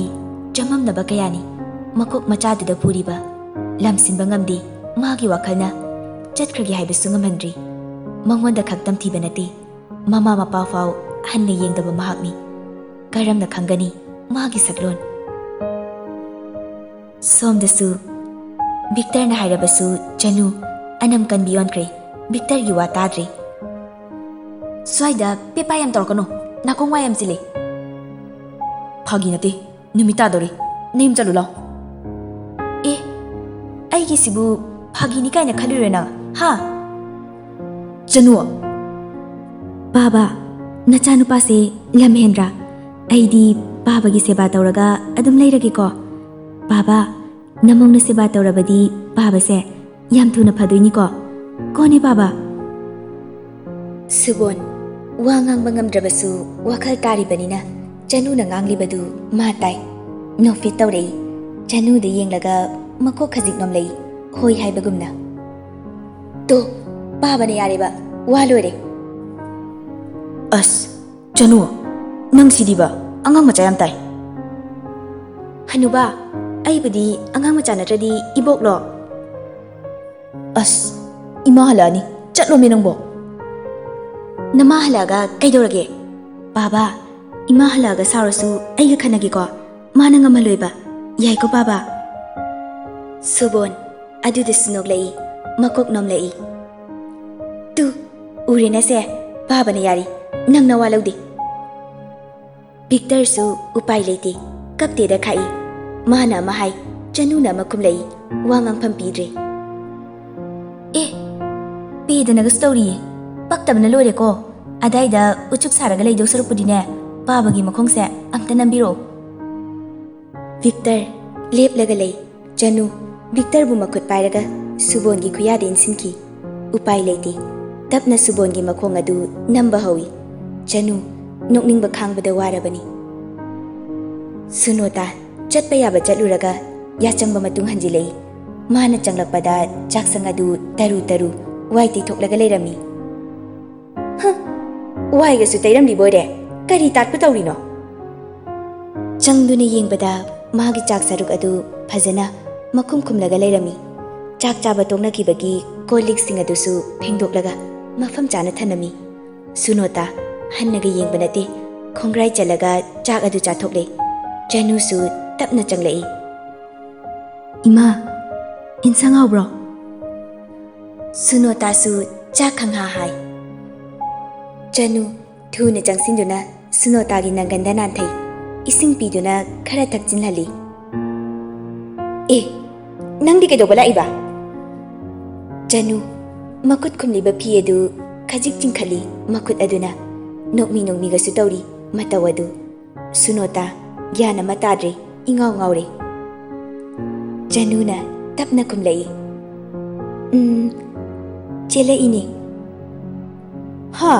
ꯆꯃꯝꯅꯕ ꯀꯌꯥꯅꯤ ꯃꯀꯣꯛ ꯃꯆꯥꯗꯨꯗ ꯄꯨꯔꯤꯕ꯫ ꯂꯝꯁꯤꯟꯕ ꯉꯝꯗꯦ ꯃꯥꯒꯤ ꯋꯥꯈꯜꯅ꯫ ꯆꯠꯈ꯭ꯔꯒꯦ ꯍꯥꯏꯕꯁꯨ ꯉꯝꯍꯟꯗ꯭ꯔꯤ꯫ ꯃꯉꯣꯟꯗ ꯈꯛ ꯇꯝꯊꯤꯕ ꯅꯠꯇꯦ, ꯃꯃꯥ ꯃꯄꯥ ꯐꯥꯎ ꯍꯟꯅ ꯌꯦꯡꯗꯕ ꯃꯍꯥꯛꯅꯤ꯫ ꯀꯔꯝꯅ ꯈꯪꯒꯅꯤ ꯃꯥꯒꯤ ꯁꯛꯂꯣꯟ? ꯁꯣꯝꯗꯁꯨ ꯚꯤꯛꯇꯔꯅ ꯍꯥꯏꯔꯕꯁꯨ ꯆꯅꯨ ꯑꯅꯝ ꯀꯟꯕꯤ ꯑꯣꯟꯈ꯭ꯔꯦ꯫ ꯚꯤꯛꯇꯔꯒꯤ ꯋꯥ ꯇꯥꯗ꯭ꯔꯦ꯫ ꯁ꯭ꯋꯥꯏꯗ ꯄꯦꯄꯥ ꯌꯥꯝ ꯇꯧꯔꯛꯀꯅꯨ, ꯅꯥꯀꯣꯡ ꯋꯥ ꯌꯥꯝ ꯆꯤꯜꯂꯦ꯫ ꯐꯥꯒꯤ ꯅꯠꯇꯦ, ꯅꯨꯃꯤꯠ ꯇꯥꯗꯧꯔꯦ, ꯅꯌꯨꯝ ꯆꯠꯂꯨ ꯂꯥꯎ꯫ ꯑꯦ, ꯑꯩꯒꯤꯁꯤꯕꯨ ꯐꯥꯒꯤꯅꯤ ꯀꯥꯏꯅ ꯈꯜꯂꯨꯔꯦ ꯅꯪ, ꯍꯥ? ꯆꯅꯨ꯫ ꯄꯥꯕ, ꯅꯆꯥꯅꯨꯄꯥꯁꯦ ꯂꯝ ꯍꯦꯟꯗ꯭ꯔꯥ? ꯑꯩꯗꯤ ꯄꯥꯕꯒꯤ ꯁꯦꯕꯥ ꯇꯧꯔꯒ ꯑꯗꯨꯝ ꯂꯩꯔꯒꯦꯀꯣ꯫ ꯄꯥꯕ, ꯅꯃꯧꯅ ꯁꯦꯕꯥ ꯇꯧꯔꯕꯗꯤ ꯄꯥꯕꯁꯦ ꯌꯥꯝ ꯊꯨꯅ ꯐꯗꯣꯏꯅꯤꯀꯣ꯫ ꯀꯣꯅꯦ ꯄꯥꯕ? ꯁꯨꯕꯣꯟ, ꯋꯥ ꯉꯥꯡꯕ ꯉꯝꯗ꯭ꯔꯕꯁꯨ ꯋꯥꯈꯜ ꯇꯥꯔꯤꯕꯅꯤꯅ ꯆꯅꯨꯅ ꯉꯥꯡꯂꯤꯕꯗꯨ ꯃꯥ ꯇꯥꯏ꯫ ꯅꯣꯛꯐꯦꯠ ꯇꯧꯔꯛꯏ꯫ ꯆꯅꯨꯗ ꯌꯦꯡꯂꯒ ꯃꯀꯣꯛ ꯈꯖꯤꯛ ꯅꯣꯝꯂꯛꯏ, ꯍꯣꯏ ꯍꯥꯏꯕꯒꯨꯝꯅ꯫ ꯇꯣ, ꯄꯥꯕꯅ ꯌꯥꯔꯦꯕ, ꯋꯥ ꯂꯣꯏꯔꯦ꯫ ꯑꯁ, ꯆꯅꯨ, ꯅꯪ ꯁꯤꯗꯤꯕ, ꯑꯉꯥꯡ ꯃꯆꯥ ꯌꯥꯝ ꯇꯥꯏ꯫ ꯍꯅꯨꯕꯥ, ꯑꯩꯕꯨꯗꯤ ꯑꯉꯥꯡ ꯃꯆꯥ ꯅꯠꯇ꯭ꯔꯗꯤ ꯏꯕꯣꯛꯂꯣ? ꯑꯁ, ꯏꯃꯥ ꯍꯜꯂꯛꯑꯅꯤ, ꯆꯠꯂꯣꯃꯦ ꯅꯪꯕꯣ꯫ ꯅꯃꯥ ꯍꯜꯂꯛꯑꯒ ꯀꯩꯗꯧꯔꯒꯦ? ꯄꯥꯕ, ꯏꯃꯥ ꯍꯜꯂꯛꯑꯒ ꯁꯥꯎꯔꯁꯨ ꯑꯩꯒ ꯈꯟꯅꯒꯦꯀꯣ, ꯃꯥꯅ ꯉꯝꯍꯜꯂꯣꯏꯕ, ꯌꯥꯏꯀꯣ ꯄꯥꯕ? ꯁꯨꯕꯣꯟ, ꯑꯗꯨꯗꯁꯨ ꯅꯣꯛꯂꯛꯏ, ꯃꯀꯣꯛ ꯅꯣꯝꯂꯛꯏ꯫ ꯇꯨ, ꯎꯔꯦꯅꯁꯦ, ꯄꯥꯕꯅ ꯌꯥꯔꯤ, ꯅꯪ ꯅꯋꯥ ꯂꯧꯗꯦ꯫ ꯚꯤꯛꯇꯔꯁꯨ ꯎꯄꯥꯏ ꯂꯩꯇꯦ, ꯀꯞꯇꯦꯗ ꯈꯥꯛꯏ꯫ ꯃꯥꯅ ꯑꯃ ꯍꯥꯏ, ꯆꯅꯨꯅ ꯑꯃ ꯈꯨꯝꯂꯛꯏ, ꯋꯥ ꯉꯥꯡꯐꯝ ꯄꯤꯗ꯭ꯔꯦ꯫ ꯑꯦ, ꯄꯦꯗꯅꯒꯁꯨ ꯇꯧꯔꯤꯌꯦ, ꯄꯛꯇꯕꯅ ꯂꯣꯏꯔꯦꯀꯣ꯫ ꯑꯗꯥꯏꯗ ꯎꯆꯨꯛ ꯁꯥꯔꯒ ꯂꯩꯗꯧ ꯁꯔꯨꯛꯄꯨꯗꯤꯅꯦ, ꯄꯥꯕꯒꯤ ꯃꯈꯣꯡꯁꯦ ꯑꯝꯇ ꯅꯝꯕꯤꯔꯛꯑꯣ꯫ ꯚꯤꯛꯇꯔ ꯂꯦꯞꯂꯒ ꯂꯩ꯫ ꯆꯅꯨ ꯚꯤꯛꯇꯔꯕꯨ ꯃꯈꯨꯠ ꯄꯥꯏꯔꯒ ꯁꯨꯕꯣꯟꯒꯤ ꯈꯨꯌꯥꯗ ꯏꯟꯁꯤꯟꯈꯤ꯫ ꯎꯄꯥꯏ ꯂꯩꯇꯦ꯫ ꯇꯞꯅ ꯁꯨꯕꯣꯟꯒꯤ ꯃꯈꯣꯡ ꯑꯗꯨ ꯅꯝꯕ ꯍꯧꯏ꯫ ꯆꯅꯨ ꯅꯣꯛꯅꯤꯡꯕ ꯈꯥꯡꯕꯗ ꯋꯥꯔꯕꯅꯤ꯫ ꯁꯨꯅꯣꯇꯥ ꯆꯠꯄ ꯌꯥꯕ ꯆꯠꯂꯨꯔꯒ ꯌꯥꯆꯪꯕ ꯃꯇꯨꯡ ꯍꯟꯖꯤꯜꯂꯛꯏ꯫ ꯃꯥꯅ ꯆꯪꯂꯛꯄꯗ ꯆꯥꯛꯁꯪ ꯑꯗꯨ ꯇꯔꯨ ꯇꯔꯨ ꯋꯥꯏ ꯇꯩꯊꯣꯛꯂꯒ ꯂꯩꯔꯝꯃꯤ꯫ ꯍ, ꯋꯥꯏꯒꯁꯨ ꯇꯩꯔꯝꯂꯤꯕꯣꯏꯔꯦ꯫ ꯀꯔꯤ ꯇꯥꯠꯄ ꯇꯧꯔꯤꯅꯣ? ꯆꯪꯗꯨꯅ ꯌꯦꯡꯕꯗ ꯃꯥꯒꯤ ꯆꯥꯛ ꯁꯔꯨꯛ ꯑꯗꯨ ꯐꯖꯅ ꯃꯈꯨꯝ ꯈꯨꯝꯂꯒ ꯂꯩꯔꯝꯃꯤ꯫ ꯆꯥꯛ ꯆꯥꯕ ꯇꯣꯛꯅꯈꯤꯕꯒꯤ ꯀꯣꯜ ꯂꯤꯛꯁꯤꯡ ꯑꯗꯨꯁꯨ ꯐꯦꯡꯗꯣꯛꯂꯒ ꯃꯐꯝ ꯆꯥꯅ ꯊꯅꯝꯃꯤ꯫ ꯁꯨꯅꯣꯇꯥ ꯍꯟꯅꯒ ꯌꯦꯡꯕ ꯅꯠꯇꯦ, ꯈꯣꯡꯒ꯭ꯔꯥꯏ ꯆꯜꯂꯒ ꯆꯥꯛ ꯑꯗꯨ ꯆꯥꯊꯣꯛꯂꯦ꯫ ꯆꯅꯨꯁꯨ ꯇꯞꯅ ꯆꯪꯂꯛꯏ꯫ ꯏꯃꯥ, ꯏꯟꯁꯥꯡ ꯍꯥꯎꯕ꯭ꯔꯣ? ꯁꯨꯅꯣꯇꯥꯁꯨ ꯆꯥꯛ ꯈꯪꯍꯥ ꯍꯥꯏ꯫ ꯆꯅꯨ ꯊꯨꯅ ꯆꯪꯁꯤꯟꯗꯨꯅ ꯁꯨꯅꯣꯇꯥꯒꯤ ꯅꯪꯒꯟꯗ ꯅꯥꯟꯊꯩ꯫ ꯏꯁꯤꯡ ꯄꯤꯗꯨꯅ ꯈꯔ ꯊꯛꯆꯤꯟꯍꯜꯂꯤ꯫ "ꯑꯦ, ꯅꯪꯗꯤ ꯀꯩꯗꯧꯕ ꯂꯥꯛꯏꯕ?" ꯆꯅꯨ ꯃꯈꯨꯠ ꯈꯨꯝꯂꯤꯕ ꯐꯤ ꯑꯗꯨ ꯈꯖꯤꯛ ꯆꯤꯡꯈꯠꯂꯤ, ꯃꯈꯨꯠ ꯑꯗꯨꯅ ꯅꯣꯛꯃꯤ ꯅꯣꯛꯃꯤꯒꯁꯨ ꯇꯧꯔꯤ ꯃꯇꯧ ꯑꯗꯨ꯫ ꯁꯨꯅꯣꯇꯥ ꯒ꯭ꯌꯥꯟ ꯑꯃ ꯇꯥꯗ꯭ꯔꯦ, ꯏꯉꯥꯎ ꯉꯥꯎꯔꯦ꯫ ꯆꯅꯨꯅ ꯇꯞꯅ ꯈꯨꯝꯂꯛꯏ, "ꯎꯝ, ꯆꯦꯜꯂꯛꯏꯅꯦ꯫" "ꯍꯥ?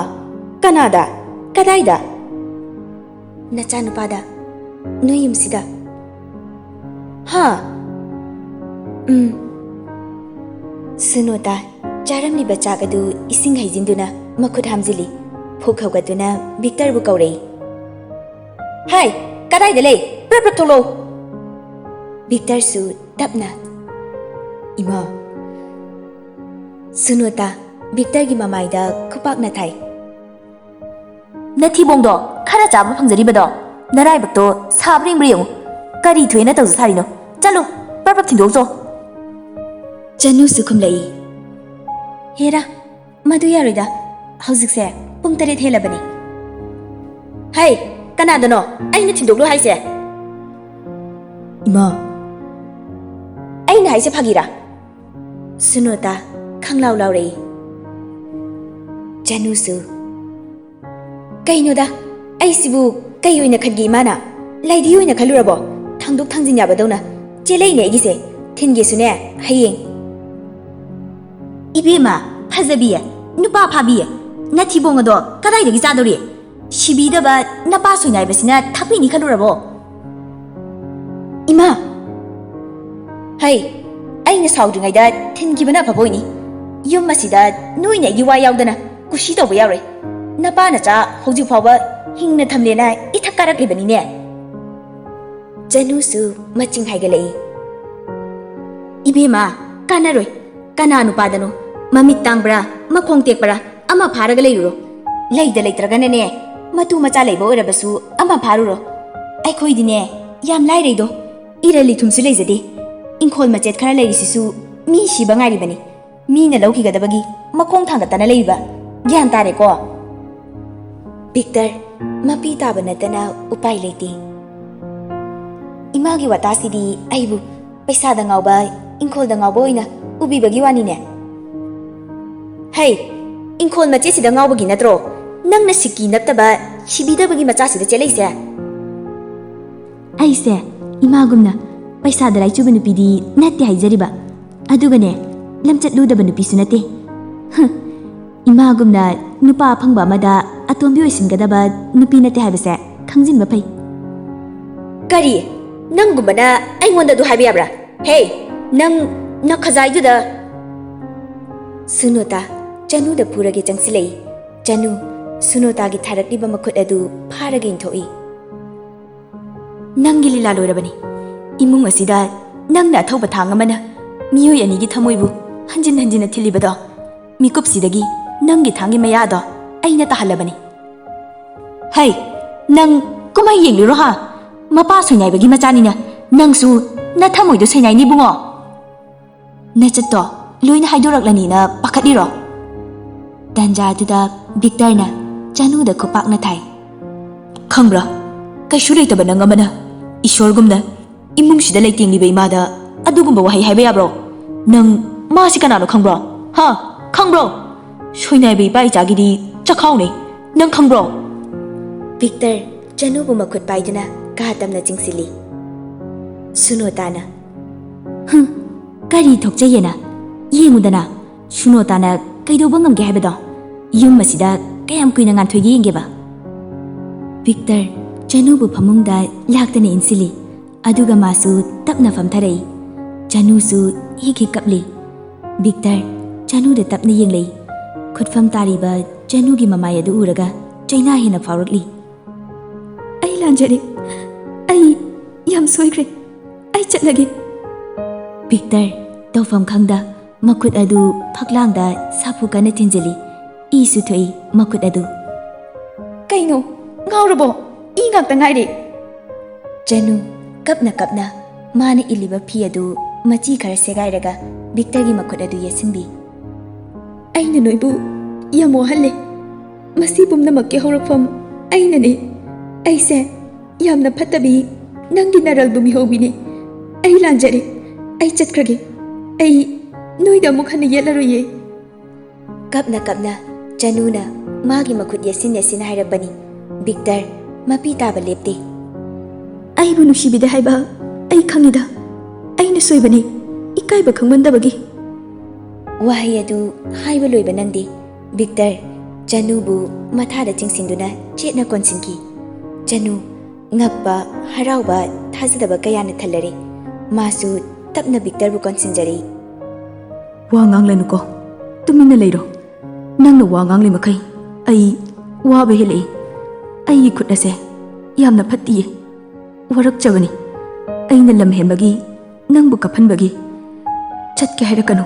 ꯀꯅꯥꯗ? ꯀꯗꯥꯏꯗ?" "ꯅꯆꯥꯅꯨꯄꯥꯗ, ꯅꯣꯏ ꯌꯨꯝꯁꯤꯗ꯫" "ꯍꯥ?" "ꯎꯝ꯫" ꯁꯨꯅꯣꯇꯥ ꯆꯥꯔꯝꯂꯤꯕ ꯆꯥꯛ ꯑꯗꯨ ꯏꯁꯤꯡ ꯍꯩꯖꯤꯟꯗꯨꯅ ꯃꯈꯨꯠ ꯍꯥꯝꯖꯤꯜꯂꯤ꯫ ꯐꯨꯛ ꯍꯧꯒꯠꯇꯨꯅ ꯚꯤꯛꯇꯔꯕꯨ ꯀꯧꯔꯛꯏ꯫ "ꯍꯥꯏ, ꯀꯗꯥꯏꯗ ꯂꯩ? ꯄ꯭ꯔꯞ ꯄ꯭ꯔꯞ ꯊꯣꯛꯂꯛꯎ!" ꯚꯤꯛꯇꯔꯁꯨ ꯇꯞꯅ, "ꯏꯃꯥ꯫" ꯁꯨꯅꯣꯇꯥ ꯚꯤꯛꯇꯔꯒꯤ ꯃꯃꯥꯏꯗ ꯈꯨꯄꯥꯛꯅ ꯊꯥꯏ꯫ "ꯅꯊꯤꯕꯣꯡꯗꯣ ꯈꯔ ꯆꯥꯕ ꯐꯪꯖꯔꯤꯕꯗꯣ, ꯅꯔꯥꯏꯕꯛꯇꯣ ꯁꯥꯕ꯭ꯔꯥ ꯏꯪꯕ꯭ꯔꯥ ꯌꯦꯡꯉꯨ꯫ ꯀꯔꯤ ꯊꯣꯏꯅ ꯇꯧꯖ ꯁꯥꯔꯤꯅꯣ? ꯆꯠꯂꯨ, ꯄ꯭ꯔꯞ ꯄ꯭ꯔꯞ ꯊꯤꯟꯗꯣꯛꯆꯣ꯫" ꯆꯅꯨꯁꯨ ꯈꯨꯝꯂꯛꯏ꯫ "ꯍꯦꯔꯥ, ꯃꯗꯨ ꯌꯥꯔꯣꯏꯗ꯫ ꯍꯧꯖꯤꯛꯁꯦ ꯄꯨꯡ ꯇꯔꯦꯠ ꯍꯦꯜꯂꯕꯅꯤ꯫" "ꯍꯩ, ꯀꯅꯥꯗꯅꯣ ꯑꯩꯅ ꯊꯤꯟꯗꯣꯛꯂꯨ ꯍꯥꯏꯁꯦ?" "ꯏꯃꯥ꯫" "ꯑꯩꯅ ꯍꯥꯏꯁꯦ ꯐꯥꯒꯤꯔꯥ?" ꯁꯨꯅꯣꯇꯥ ꯈꯪꯂꯥꯎ ꯂꯥꯎꯔꯛꯏ꯫ ꯆꯅꯨꯁꯨ, "ꯀꯩꯅꯣꯗ, ꯑꯩꯁꯤꯕꯨ ꯀꯩ ꯑꯣꯏꯅ ꯈꯟꯒꯦ ꯏꯃꯥꯅ? ꯂꯥꯏꯙꯤ ꯑꯣꯏꯅ ꯈꯜꯂꯨꯔꯕꯣ? ꯊꯥꯡꯗꯣꯛ ꯊꯥꯡꯖꯤꯟ ꯌꯥꯕꯗꯧꯅ꯫ ꯆꯦꯜꯂꯛꯏꯅꯦ ꯑꯩꯒꯤꯁꯦ꯫ ꯊꯤꯟꯒꯦꯁꯨꯅꯦ, ꯍꯌꯦꯡ꯫" "ꯏꯕꯦꯝꯃ, ꯐꯖꯕꯤ, ꯅꯨꯄꯥ ꯐꯥꯕꯤ, ꯅꯊꯤꯕꯣꯡ ꯑꯗꯣ ꯀꯗꯥꯏꯗꯒꯤ ꯆꯥꯗꯧꯔꯤ? ꯁꯤꯕꯤꯗꯕ ꯅꯄꯥ ꯁꯣꯏꯅꯥꯏꯕꯁꯤꯅ ꯊꯛꯄꯤꯅꯤ ꯈꯜꯂꯨꯔꯕꯣ?" "ꯏꯃꯥ!" "ꯍꯩ, ꯑꯩꯅ ꯁꯥꯎꯗ꯭ꯔꯤꯉꯩꯗ ꯊꯤꯟꯈꯤꯕꯅ ꯑꯐꯕ ꯑꯣꯏꯅꯤ꯫ ꯌꯨꯝ ꯑꯁꯤꯗ ꯅꯣꯏꯅ ꯑꯩꯒꯤ ꯋꯥ ꯌꯥꯎꯗꯅ ꯀꯨꯁꯤ ꯇꯧꯕ ꯌꯥꯔꯣꯏ꯫ ꯅꯄꯥ ꯅꯆꯥ ꯍꯧꯖꯤꯛ ꯐꯥꯎꯕ ꯍꯤꯡꯅ ꯊꯝꯂꯦꯅ ꯏꯊꯛ ꯀꯥꯔꯛꯂꯤꯕꯅꯤꯅꯦ꯫" ꯆꯅꯨꯁꯨ ꯃꯆꯤꯡ ꯍꯥꯏꯒꯠꯂꯛꯏ꯫ "ꯏꯕꯦꯝꯃ, ꯀꯥꯟꯅꯔꯣꯏ꯫ ꯀꯅꯥ ꯅꯨꯄꯥꯗꯅꯣ? ꯃꯃꯤꯠ ꯇꯥꯡꯕ꯭ꯔꯥ, ꯃꯈꯣꯡ ꯇꯦꯛꯄ꯭ꯔꯥ, ꯑꯃ ꯐꯥꯔꯒ ꯂꯩꯔꯨꯔꯣ꯫ ꯂꯩꯗ ꯂꯩꯇ꯭ꯔꯒꯅꯅꯦ, ꯃꯇꯨ ꯃꯆꯥ ꯂꯩꯕ ꯑꯣꯏꯔꯕꯁꯨ ꯑꯃ ꯐꯥꯔꯨꯔꯣ꯫ ꯑꯩꯈꯣꯏꯗꯤꯅꯦ, ꯌꯥꯝ ꯂꯥꯏꯔꯩꯗꯣ, ꯏꯔꯜ ꯏꯊꯨꯝꯁꯨ ꯂꯩꯖꯗꯦ꯫ ꯏꯪꯈꯣꯜ ꯃꯆꯦꯠ ꯈꯔ ꯂꯩꯔꯤꯁꯤꯁꯨ ꯃꯤ ꯁꯤꯕ ꯉꯥꯏꯔꯤꯕꯅꯤ꯫ ꯃꯤꯅ ꯂꯧꯈꯤꯒꯗꯕꯒꯤ ꯃꯈꯣꯡ ꯊꯥꯡꯒꯠꯇꯅ ꯂꯩꯔꯤꯕ꯫ ꯒ꯭ꯌꯥꯟ ꯇꯥꯔꯦꯀꯣ? ꯚꯤꯛꯇꯔ, ꯃꯄꯤ ꯇꯥꯕ ꯅꯠꯇꯅ ꯎꯄꯥꯏ ꯂꯩꯇꯦ꯫ ꯏꯃꯥꯒꯤ ꯋꯥꯇꯥꯁꯤꯗꯤ ꯑꯩꯕꯨ ꯄꯩꯁꯥꯗ ꯉꯥꯎꯕ, ꯏꯪꯈꯣꯜꯗ ꯉꯥꯎꯕ ꯑꯣꯏꯅ ꯎꯕꯤꯕꯒꯤ ꯋꯥꯅꯤꯅꯦ꯫ ꯍꯩ, ꯏꯪꯈꯣꯜ ꯃꯆꯦꯠꯁꯤꯗ ꯉꯥꯎꯕꯒꯤ ꯅꯠꯇ꯭ꯔꯣ ꯅꯪꯅ ꯁꯤꯀꯤ ꯅꯞꯇꯕ, ꯁꯤꯕꯤꯗꯕꯒꯤ ꯃꯆꯥꯁꯤꯗ ꯆꯦꯜꯂꯛꯏꯁꯦ? ꯑꯩꯁꯦ ꯏꯃꯥꯒꯨꯝꯅ ꯄꯩꯁꯥꯗ ꯂꯥꯏꯆꯨꯕ ꯅꯨꯄꯤꯗꯤ ꯅꯠꯇꯦ ꯍꯥꯏꯖꯔꯤꯕ꯫ ꯑꯗꯨꯒꯅꯦ, ꯂꯝꯆꯠ ꯂꯨꯗꯕ ꯅꯨꯄꯤꯁꯨ ꯅꯠꯇꯦ꯫ ꯍ, ꯏꯃꯥꯒꯨꯝꯅ ꯅꯨꯄꯥ ꯑꯐꯪꯕ ꯑꯃꯗ ꯑꯇꯣꯝꯕꯤ ꯑꯣꯏꯁꯤꯟꯒꯗꯕ ꯅꯨꯄꯤ ꯅꯠꯇꯦ ꯍꯥꯏꯕꯁꯦ ꯈꯪꯖꯤꯟꯕ ꯐꯩ꯫ ꯀꯔꯤ? ꯅꯪꯒꯨꯝꯕꯅ ꯑꯩꯉꯣꯟꯗ ꯑꯗꯨ ꯍꯥꯏꯕ ꯌꯥꯕ꯭ꯔꯥ? ꯍꯦ, ꯅꯪ ꯅꯈꯖꯥꯏꯗꯨꯗ꯫ ꯁꯨꯅꯣꯇꯥ ꯆꯅꯨꯗ ꯐꯨꯔꯒꯦ ꯆꯪꯁꯤꯜꯂꯛꯏ꯫ ꯆꯅꯨ ꯁꯨꯅꯣꯇꯥꯒꯤ ꯊꯥꯔꯛꯂꯤꯕ ꯃꯈꯨꯠ ꯑꯗꯨ ꯐꯥꯔꯒ ꯏꯟꯊꯣꯛꯏ꯫ ꯅꯪꯒꯤ ꯂꯤꯂꯥ ꯂꯣꯏꯔꯕꯅꯤ꯫ ꯏꯃꯨꯡ ꯑꯁꯤꯗ ꯅꯪꯅ ꯑꯊꯧꯕ ꯊꯥꯡ ꯑꯃꯅ ꯃꯤꯑꯣꯏ ꯑꯅꯤꯒꯤ ꯊꯃꯣꯏꯕꯨ ꯍꯟꯖꯤꯟ ꯍꯟꯖꯤꯟꯅ ꯊꯤꯜꯂꯤꯕꯗꯣ, ꯃꯤꯀꯨꯞꯁꯤꯗꯒꯤ ꯅꯪꯒꯤ ꯊꯥꯡꯒꯤ ꯃꯌꯥꯗꯣ ꯑꯩꯅ ꯇꯥꯍꯜꯂꯕꯅꯤ꯫ ꯍꯩ, ꯅꯪ ꯀꯨꯝꯍꯩ ꯌꯦꯡꯂꯤꯔꯣ ꯍꯥ? ꯃꯄꯥ ꯁꯣꯏꯅꯥꯏꯕꯒꯤ ꯃꯆꯥꯅꯤꯅ ꯅꯪꯁꯨ ꯅꯊꯃꯣꯏꯗꯣ ꯁꯣꯏꯅꯥꯏꯅꯤ ꯏꯕꯨꯡꯉꯣ꯫ ꯅꯆꯠꯇꯣ ꯂꯣꯏꯅ ꯍꯥꯏꯗꯣꯔꯛꯂꯅꯤꯅ ꯄꯥꯈꯠꯂꯤꯔꯣ? ꯇꯟꯖꯥꯗꯨꯗ ꯚꯤꯛꯇꯔꯅ ꯆꯅꯨꯗ ꯈꯨꯄꯥꯛꯅ ꯊꯥꯏ꯫ ꯈꯪꯕ꯭ꯔꯥ, ꯀꯩꯁꯨ ꯂꯩꯇꯕ ꯅꯪ ꯑꯃꯅ ꯏꯁꯣꯔꯒꯨꯝꯅ ꯏꯃꯨꯡꯁꯤꯗ ꯂꯩꯇꯦꯡꯂꯤꯕ ꯏꯃꯥꯗ ꯑꯗꯨꯒꯨꯝꯕ ꯋꯥꯍꯩ ꯍꯥꯏꯕ ꯌꯥꯕ꯭ꯔꯣ? ꯅꯪ ꯃꯥꯁꯤ ꯀꯅꯥꯅꯣ ꯈꯪꯕ꯭ꯔꯣ? ꯍꯥ? ꯈꯪꯕ꯭ꯔꯣ? ꯁꯣꯏꯅꯥꯏꯕ ꯏꯄꯥ ꯏꯆꯥꯒꯤꯗꯤ ꯆꯈꯥꯎꯅꯦ꯫ ꯅꯪ ꯈꯪꯕ꯭ꯔꯣ? ꯚꯤꯛꯇꯔ ꯆꯅꯨꯕꯨ ꯃꯈꯨꯠ ꯄꯥꯏꯗꯨꯅ ꯀꯥ ꯇꯝꯅ ꯆꯤꯡꯁꯤꯜꯂꯤ꯫ ꯁꯨꯅꯣꯇꯥꯅ, "ꯍꯨꯝ, ꯀꯔꯤ ꯊꯣꯛꯆꯩꯌꯦꯅ? ꯌꯦꯡꯉꯨꯗꯅ, ꯁꯨꯅꯣꯇꯥꯅ ꯀꯩꯗꯧꯕ ꯉꯝꯒꯦ ꯍꯥꯏꯕꯗꯣ? ꯌꯨꯝ ꯑꯁꯤꯗ ꯀꯌꯥꯝ ꯀꯨꯏꯅ ꯉꯥꯟꯊꯣꯏꯒꯦ ꯌꯦꯡꯒꯦꯕ?" ꯚꯤꯛꯇꯔ ꯆꯅꯨꯕꯨ ꯐꯃꯨꯡꯗ ꯂꯥꯛꯇꯅ ꯏꯟꯁꯤꯜꯂꯤ꯫ ꯑꯗꯨꯒ ꯃꯥꯁꯨ ꯇꯞꯅ ꯐꯝꯊꯔꯛꯏ꯫ ꯆꯅꯨꯁꯨ ꯍꯤꯛ ꯍꯤꯛ ꯀꯞꯂꯤ꯫ ꯚꯤꯛꯇꯔ ꯆꯅꯨꯗ ꯇꯞꯅ ꯌꯦꯡꯂꯛꯏ꯫ ꯈꯨꯠꯐꯝ ꯇꯥꯔꯤꯕ ꯆꯅꯨꯒꯤ ꯃꯃꯥꯏ ꯑꯗꯨ ꯎꯔꯒ ꯆꯩꯅꯥ ꯍꯦꯟꯅ ꯐꯥꯎꯔꯛꯂꯤ꯫ "ꯑꯩ ꯂꯥꯟꯖꯔꯦ꯫ ꯑꯩ ꯌꯥꯝ ꯁꯣꯏꯈ꯭ꯔꯦ꯫ ꯑꯩ ꯆꯠꯂꯒꯦ꯫" ꯚꯤꯛꯇꯔ ꯇꯧꯐꯝ ꯈꯪꯗ ꯃꯈꯨꯠ ꯑꯗꯨ ꯐꯛꯂꯥꯡꯗ ꯁꯥꯐꯨ ꯀꯟꯅ ꯊꯤꯟꯖꯤꯜꯂꯤ꯫ ꯏꯁꯨ ꯊꯣꯛꯏ ꯃꯈꯨꯠ ꯑꯗꯨ꯫ "ꯀꯩꯅꯣ? ꯉꯥꯎꯔꯕꯣ? ꯏ ꯉꯥꯛꯇ ꯉꯥꯏꯔꯦ꯫" ꯆꯅꯨ ꯀꯞꯅ ꯀꯞꯅ ꯃꯥꯅ ꯏꯜꯂꯤꯕ ꯐꯤ ꯑꯗꯨ ꯃꯆꯤ ꯈꯔ ꯁꯦꯒꯥꯏꯔꯒ ꯕꯤꯛꯇꯔꯒꯤ ꯃꯈꯨꯠ ꯑꯗꯨ ꯌꯦꯠꯁꯤꯟꯕꯤ꯫ "ꯑꯩꯅ ꯅꯣꯏꯕꯨ ꯌꯥꯝ ꯋꯥꯍꯜꯂꯦ꯫ ꯃꯁꯤ ꯄꯨꯝꯅꯃꯛꯀꯤ ꯍꯧꯔꯛꯐꯝ ꯑꯩꯅꯅꯦ꯫ ꯑꯩꯁꯦ ꯌꯥꯝꯅ ꯐꯠꯇꯕꯤ, ꯅꯪꯒꯤ ꯅꯔꯜꯕꯨ ꯃꯤꯍꯧꯕꯤꯅꯦ꯫ ꯑꯩ ꯂꯥꯟꯖꯔꯦ꯫ ꯑꯩ ꯆꯠꯈ꯭ꯔꯒꯦ꯫ ꯑꯩ ꯅꯣꯏꯗ ꯑꯃꯨꯛ ꯍꯟꯅ ꯌꯦꯠꯂꯔꯣꯏꯌꯦ꯫" ꯀꯞꯅ ꯀꯞꯅ ꯆꯅꯨꯅ ꯃꯥꯒꯤ ꯃꯈꯨꯠ ꯌꯦꯠꯁꯤꯟ ꯌꯦꯠꯁꯤꯟ ꯍꯥꯏꯔꯛꯄꯅꯤ꯫ ꯕꯤꯛꯇꯔ ꯃꯄꯤ ꯇꯥꯕ ꯂꯦꯞꯇꯦ꯫ "ꯑꯩꯕꯨ ꯅꯨꯡꯁꯤꯕꯤꯗꯦ ꯍꯥꯏꯕ ꯑꯩ ꯈꯪꯉꯤꯗ꯫ ꯑꯩꯅ ꯁꯣꯏꯕꯅꯤ, ꯏꯀꯥꯏꯕ ꯈꯪꯃꯟꯗꯕꯒꯤ꯫" ꯋꯥꯍꯩ ꯑꯗꯨ ꯍꯥꯏꯕ ꯂꯣꯏꯕ ꯅꯪꯗꯦ꯫ ꯕꯤꯛꯇꯔ ꯆꯅꯨꯕꯨ ꯃꯊꯥꯗ ꯆꯤꯡꯁꯤꯟꯗꯨꯅ ꯆꯦꯠꯅ ꯀꯣꯟꯁꯤꯟꯈꯤ꯫ ꯆꯅꯨ ꯉꯛꯄ, ꯍꯔꯥꯎꯕ, ꯊꯥꯖꯗꯕ ꯀꯌꯥꯅ ꯊꯜꯂꯔꯦ꯫ ꯃꯥꯁꯨ ꯇꯞꯅ ꯕꯤꯛꯇꯔꯕꯨ ꯀꯣꯟꯁꯤꯟꯖꯔꯛꯏ꯫ "ꯋꯥ ꯉꯥꯡꯂꯅꯨꯀꯣ, ꯇꯨꯃꯤꯟꯅ ꯂꯩꯔꯣ꯫ ꯅꯪꯅ ꯋꯥ ꯉꯥꯡꯂꯤ ꯃꯈꯩ ꯑꯩ ꯋꯥꯕ ꯍꯦꯜꯂꯛꯏ꯫ ꯑꯩꯒꯤ ꯈꯨꯠ ꯑꯁꯦ ꯌꯥꯝꯅ ꯐꯠꯇꯤꯌꯦ꯫ ꯋꯥꯔꯛꯆꯕꯅꯤ꯫ ꯑꯩꯅ ꯂꯝ ꯍꯦꯟꯕꯒꯤ, ꯅꯪꯕꯨ ꯀꯞꯍꯟꯕꯒꯤ꯫ ꯆꯠꯀꯦ ꯍꯥꯏꯔꯛꯀꯅꯨ꯫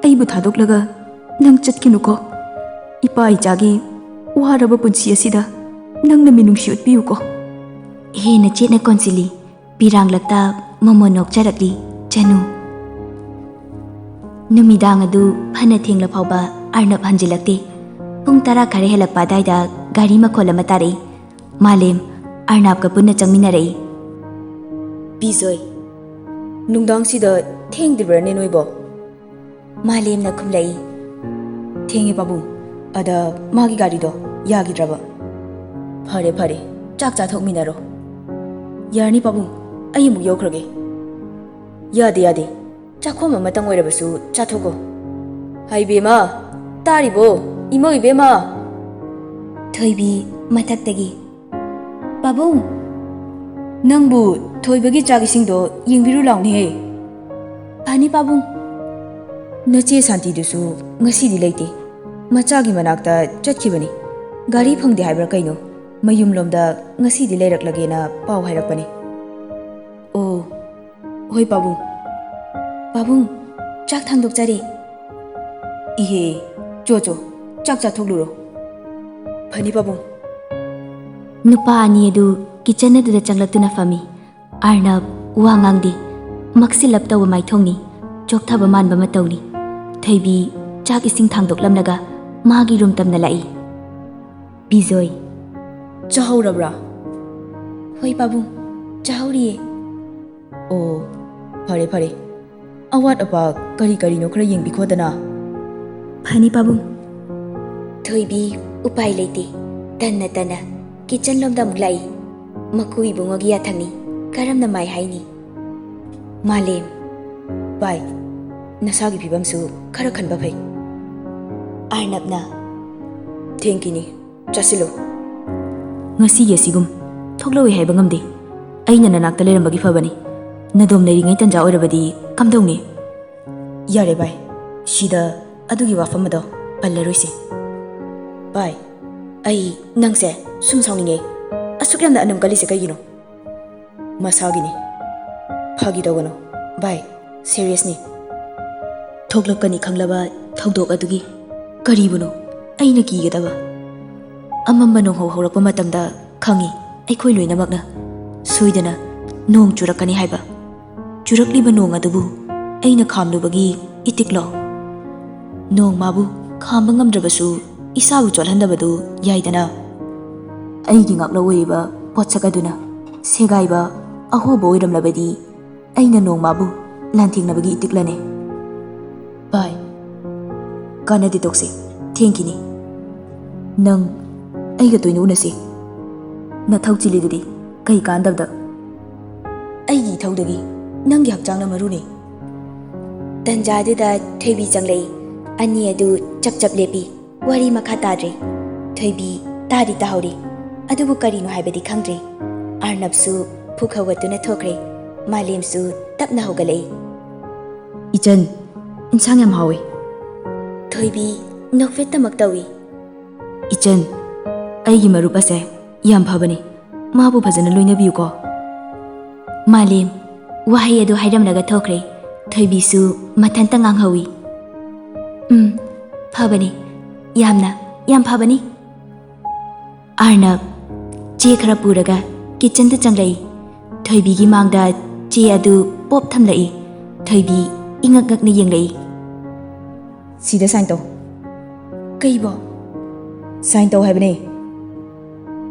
ꯑꯩꯕꯨ ꯊꯥꯗꯣꯛꯂꯒ ꯅꯪ ꯆꯠꯈꯤꯅꯨꯀꯣ꯫ ꯏꯄꯥ ꯏꯆꯥꯒꯤ ꯋꯥꯔꯕ ꯄꯨꯟꯁꯤ ꯑꯁꯤꯗ ꯅꯪꯅ ꯃꯤꯅꯨꯡꯁꯤ ꯎꯠꯄꯤꯌꯨꯀꯣ꯫" ꯍꯦꯟꯅ ꯆꯦꯠꯅ ꯀꯣꯟꯁꯤꯜꯂꯤ꯫ ꯄꯤꯔꯥꯡꯂꯛꯇ ꯃꯃꯣꯟ ꯅꯣꯛꯆꯔꯛꯂꯤ ꯆꯅꯨ꯫ ꯅꯨꯃꯤꯗꯥꯡ ꯑꯗꯨ ꯐꯅ ꯊꯦꯡꯂ ꯐꯥꯎꯕ ꯑꯔꯅꯕ ꯍꯟꯖꯤꯜꯂꯛꯇꯦ꯫ ꯄꯨꯡ ꯇꯔꯥ ꯈꯔ ꯍꯦꯜꯂꯛꯄ ꯑꯗꯥꯏꯗ ꯒꯥꯔꯤ ꯃꯈꯣꯜ ꯑꯃ ꯇꯥꯔꯛꯏ꯫ ꯃꯥꯂꯦꯝ ꯑꯔꯅꯥꯕꯀ ꯄꯨꯟꯅ ꯆꯪꯃꯤꯟꯅꯔꯛꯏ꯫ "ꯕꯤꯖꯣꯏ, ꯅꯨꯡꯗꯥꯡꯁꯤꯗ ꯊꯦꯡꯗ꯭ꯔꯤꯕ꯭ꯔꯅꯦ ꯅꯣꯏꯕꯣ?" ꯃꯥꯂꯦꯝꯅ ꯈꯨꯝꯂꯛꯏ꯫ "ꯊꯦꯡꯉꯦ ꯄꯥꯕꯨꯡ, ꯑꯗ ꯃꯥꯒꯤ ꯒꯥꯔꯤꯗꯣ ꯌꯥꯈꯤꯗ꯭ꯔꯕ꯫" "ꯐꯔꯦ ꯐꯔꯦ, ꯆꯥꯛ ꯆꯥꯊꯣꯛꯃꯤꯟꯅꯔꯣ꯫" "ꯌꯥꯔꯅꯤ ꯄꯥꯕꯨꯡ, ꯑꯩ ꯑꯃꯨꯛ ꯌꯧꯈ꯭ꯔꯒꯦ꯫" "ꯌꯥꯗꯦ ꯌꯥꯗꯦ, ꯆꯥꯛꯈꯣꯝ ꯑꯃꯇꯪ ꯑꯣꯏꯔꯕꯁꯨ ꯆꯥꯊꯣꯛꯀꯣ꯫" "ꯍꯩꯕꯦꯝꯃ, ꯇꯥꯔꯤꯕꯣ? ꯏꯃꯧ ꯏꯕꯦꯝꯃ!" ꯊꯣꯏꯕꯤ ꯃꯊꯛꯇꯒꯤ, "ꯄꯥꯕꯨꯡ, ꯅꯪꯕꯨ ꯊꯣꯏꯕꯒꯤ ꯆꯥꯛ ꯏꯁꯤꯡꯗꯣ ꯌꯦꯡꯕꯤꯔꯨ ꯂꯥꯎꯅꯦꯍꯦ꯫" "ꯐꯅꯤ ꯄꯥꯕꯨꯡ꯫" "ꯅꯆꯦ ꯁꯥꯟꯇꯤꯗꯨꯁꯨ ꯉꯁꯤꯗꯤ ꯂꯩꯇꯦ, ꯃꯆꯥꯒꯤ ꯃꯅꯥꯛꯇ ꯆꯠꯈꯤꯕꯅꯤ꯫ ꯒꯥꯔꯤ ꯐꯪꯗꯦ ꯍꯥꯏꯕ꯭ꯔꯥ ꯀꯩꯅꯣ, ꯃꯌꯨꯝꯂꯣꯝꯗ ꯉꯁꯤꯗꯤ ꯂꯩꯔꯛꯂꯒꯦꯅ ꯄꯥꯎ ꯍꯥꯏꯔꯛꯄꯅꯤ꯫" "ꯑꯣ, ꯍꯣꯏ ꯄꯥꯕꯨꯡ꯫" "ꯄꯥꯕꯨꯡ, ꯆꯥꯛ ꯊꯥꯡꯗꯣꯛꯆꯔꯤ꯫" "ꯏꯍꯦ, ꯆꯣ ꯆꯣ, ꯆꯥꯛ ꯆꯥꯊꯣꯛꯂꯨꯔꯣ꯫" "ꯐꯅꯤ ꯄꯥꯕꯨꯡ꯫" ꯅꯨꯄꯥ ꯑꯅꯤ ꯑꯗꯨ ꯀꯤꯆꯟ ꯑꯗꯨꯗ ꯆꯪꯂꯛꯇꯨꯅ ꯐꯝꯃꯤ꯫ ꯑꯔꯅꯕ ꯋꯥ ꯉꯥꯡꯗꯦ꯫ ꯃꯛꯁꯤꯜꯂꯞ ꯇꯧꯕ ꯃꯥꯏꯊꯣꯡꯅꯤ, ꯆꯣꯛꯊꯕ ꯃꯥꯟꯕ ꯃꯇꯧꯅꯤ꯫ ꯊꯣꯏꯕꯤ ꯆꯥꯛ ꯏꯁꯤꯡ ꯊꯥꯡꯗꯣꯛꯂꯝꯂꯒ ꯃꯥꯒꯤ ꯔꯨꯝ ꯇꯝꯅ ꯂꯥꯛꯏ꯫ ꯕꯤꯖꯣꯏ꯫ ꯆꯥꯍꯧꯔꯕ꯭ꯔꯥ? ꯍꯣꯏ ꯄꯥꯕꯨꯡ, ꯆꯥꯍꯧꯔꯤꯌꯦ꯫ ꯑꯣ, ꯐꯔꯦ ꯐꯔꯦ꯫ ꯑꯋꯥꯠ ꯑꯄꯥ ꯀꯔꯤ ꯀꯔꯤꯅꯣ ꯈꯔ ꯌꯦꯡꯕꯤꯈꯣꯗꯅ꯫ ꯐꯅꯤ ꯄꯥꯕꯨꯡ꯫ ꯊꯣꯏꯕꯤ ꯎꯄꯥꯏ ꯂꯩꯇꯦ, ꯇꯟꯅ ꯇꯟꯅ ꯀꯤꯆꯟ ꯂꯣꯝꯗ ꯑꯃꯨꯛ ꯂꯥꯛꯏ꯫ ꯃꯀꯨ ꯏꯕꯨꯡꯉꯣꯒꯤ ꯌꯥꯊꯪꯅꯤ, ꯀꯔꯝꯅ ꯃꯥꯏ ꯍꯥꯏꯅꯤ? ꯃꯥꯂꯦꯝ꯫ ꯚꯥꯏ, ꯅꯁꯥꯒꯤ ꯐꯤꯕꯝꯁꯨ ꯈꯔ ꯈꯟꯕ ꯐꯩ꯫ ꯑꯥꯔꯅꯕꯅ꯫ ꯊꯦꯡꯈꯤꯅꯤ, ꯆꯥꯁꯤꯜꯂꯨ꯫ ꯉꯁꯤꯒꯤ ꯑꯁꯤꯒꯨꯝ ꯊꯣꯛꯂꯛꯑꯣꯏ ꯍꯥꯏꯕ ꯉꯝꯗꯦ꯫ ꯑꯩꯅ ꯅꯅꯥꯛꯇ ꯂꯩꯔꯝꯕꯒꯤ ꯐꯕꯅꯤ꯫ ꯅꯗꯣꯝ ꯂꯩꯔꯤꯉꯩ ꯇꯟꯖꯥ ꯑꯣꯏꯔꯕꯗꯤ ꯀꯝꯗꯧꯅꯤ? ꯌꯥꯔꯦ ꯚꯥꯏ, ꯁꯤꯗ ꯑꯗꯨꯒꯤ ꯋꯥꯐꯝ ꯑꯗꯣ ꯄꯜꯂꯔꯣꯏꯁꯦ꯫ ꯚꯥꯏ, ꯑꯩ ꯅꯪꯁꯦ ꯁꯨꯝ ꯁꯥꯎꯅꯤꯡꯉꯦ꯫ ꯑꯁꯨꯛ ꯌꯥꯝꯅ ꯑꯅꯝ ꯀꯜꯂꯤꯁꯦ ꯀꯩꯒꯤꯅꯣ? ꯃꯁꯥꯒꯤꯅꯤ꯫ ꯐꯥꯒꯤ ꯇꯧꯒꯅꯨ꯫ ꯚꯥꯏ, ꯁꯦꯔꯤꯌꯁꯅꯤ꯫ ꯊꯣꯛꯂꯛꯀꯅꯤ ꯈꯪꯂꯕ ꯊꯧꯗꯣꯛ ꯑꯗꯨꯒꯤ ꯀꯔꯤꯕꯨꯅꯣ ꯑꯩꯅ ꯀꯤꯒꯗꯕ? ꯑꯃꯝꯕ ꯅꯣꯡꯍꯧ ꯍꯧꯔꯛꯄ ꯃꯇꯝꯗ ꯈꯪꯉꯤ ꯑꯩꯈꯣꯏ ꯂꯣꯏꯅꯃꯛꯅ ꯁꯣꯏꯗꯅ ꯅꯣꯡ ꯆꯨꯔꯛꯀꯅꯤ ꯍꯥꯏꯕ꯫ ꯆꯨꯔꯛꯂꯤꯕ ꯅꯣꯡ ꯑꯗꯨꯕꯨ ꯑꯩꯅ ꯈꯥꯝꯂꯨꯕꯒꯤ ꯏꯇꯤꯛꯂꯣ? ꯅꯣꯡ ꯃꯥꯕꯨ ꯈꯥꯝꯕ ꯉꯝꯗ꯭ꯔꯕꯁꯨ ꯏꯁꯥꯕꯨ ꯆꯣꯠꯍꯟꯗꯕꯗꯨ ꯌꯥꯏꯗꯅ꯫ ꯑꯩꯒꯤ ꯉꯥꯛꯂꯧ ꯑꯣꯏꯔꯤꯕ ꯄꯣꯠꯁꯛ ꯑꯗꯨꯅ ꯁꯦꯒꯥꯏꯕ ꯑꯍꯣꯕ ꯑꯣꯏꯔꯝꯂꯕꯗꯤ ꯑꯩꯅ ꯅꯣꯡ ꯃꯥꯕꯨ ꯂꯥꯟꯊꯦꯡꯅꯕꯒꯤ ꯏꯇꯤꯛꯂꯅꯦ꯫ ꯚꯥꯏ, ꯀꯥꯟꯅꯗꯦ ꯇꯣꯛꯁꯤ, ꯊꯦꯡꯈꯤꯅꯤ꯫ ꯅꯪ ꯑꯩꯒ ꯇꯣꯏꯅ ꯎꯅꯁꯤ꯫ ꯅꯊꯧ ꯆꯤꯜꯂꯤꯗꯨꯗꯤ ꯀꯩ ꯀꯥꯟꯗꯕꯗ? ꯑꯩꯒꯤ ꯏꯊꯧꯗꯒꯤ ꯅꯪꯒꯤ ꯍꯛꯆꯥꯡꯅ ꯃꯔꯨꯅꯤ꯫ ꯇꯟꯖꯥꯗꯨꯗ ꯊꯣꯏꯕꯤ ꯆꯪꯂꯛꯏ꯫ ꯑꯅꯤ ꯑꯗꯨ ꯆꯞ ꯆꯞ ꯂꯦꯞꯄꯤ꯫ ꯋꯥꯔꯤ ꯃꯈꯥ ꯇꯥꯗ꯭ꯔꯦ꯫ ꯊꯣꯏꯕꯤ ꯇꯥꯗꯤ ꯇꯥꯍꯧꯔꯤ, ꯑꯗꯨꯕꯨ ꯀꯔꯤꯅꯣ ꯍꯥꯏꯕꯗꯤ ꯈꯪꯗ꯭ꯔꯦ꯫ ꯑꯥꯔꯅꯕꯁꯨ ꯐꯨꯛ ꯍꯧꯒꯠꯇꯨꯅ ꯊꯣꯛꯈ꯭ꯔꯦ꯫ ꯃꯥꯂꯦꯝꯁꯨ ꯇꯞꯅ ꯍꯧꯒꯠꯂꯛꯏ꯫ ꯏꯆꯟ, ꯏꯟꯁꯥꯡ ꯌꯥꯝ ꯍꯥꯎꯋꯤ꯫ ꯊꯣꯏꯕꯤ ꯅꯣꯛꯐꯦꯠꯇꯃꯛ ꯇꯧꯏ꯫ ꯏꯆꯟ, ꯑꯩꯒꯤ ꯃꯔꯨꯞ ꯑꯁꯦ ꯌꯥꯝ ꯐꯕꯅꯤ꯫ ꯃꯥꯕꯨ ꯐꯖꯅ ꯂꯣꯏꯅꯕꯤꯌꯨꯀꯣ꯫ ꯃꯥꯂꯦꯝ ꯋꯥꯍꯩ ꯑꯗꯨ ꯍꯥꯏꯔꯝꯂꯒ ꯊꯣꯛꯈ꯭ꯔꯦ꯫ ꯊꯣꯏꯕꯤꯁꯨ ꯃꯊꯟꯇ ꯉꯥꯡꯍꯧꯏ꯫ ꯎꯝ, ꯐꯕꯅꯤ, ꯌꯥꯝꯅ, ꯌꯥꯝ ꯐꯕꯅꯤ꯫ ꯑꯥꯔꯅꯕ ꯆꯦ ꯈꯔ ꯄꯨꯔꯒ ꯀꯤꯠꯆꯟꯗ ꯆꯪꯂꯛꯏ꯫ ꯊꯣꯏꯕꯤꯒꯤ ꯃꯥꯡꯗ ꯆꯦ ꯑꯗꯨ ꯄꯣꯞ ꯊꯝꯂꯛꯏ꯫ ꯊꯣꯏꯕꯤ ꯏꯉꯛ ꯉꯛꯅ ꯌꯦꯡꯂꯛꯏ꯫ "ꯁꯤꯗ ꯁꯥꯏꯟ ꯇꯧ꯫" "ꯀꯩꯕꯣ?" "ꯁꯥꯏꯟ ꯇꯧ ꯍꯥꯏꯕꯅꯦ꯫"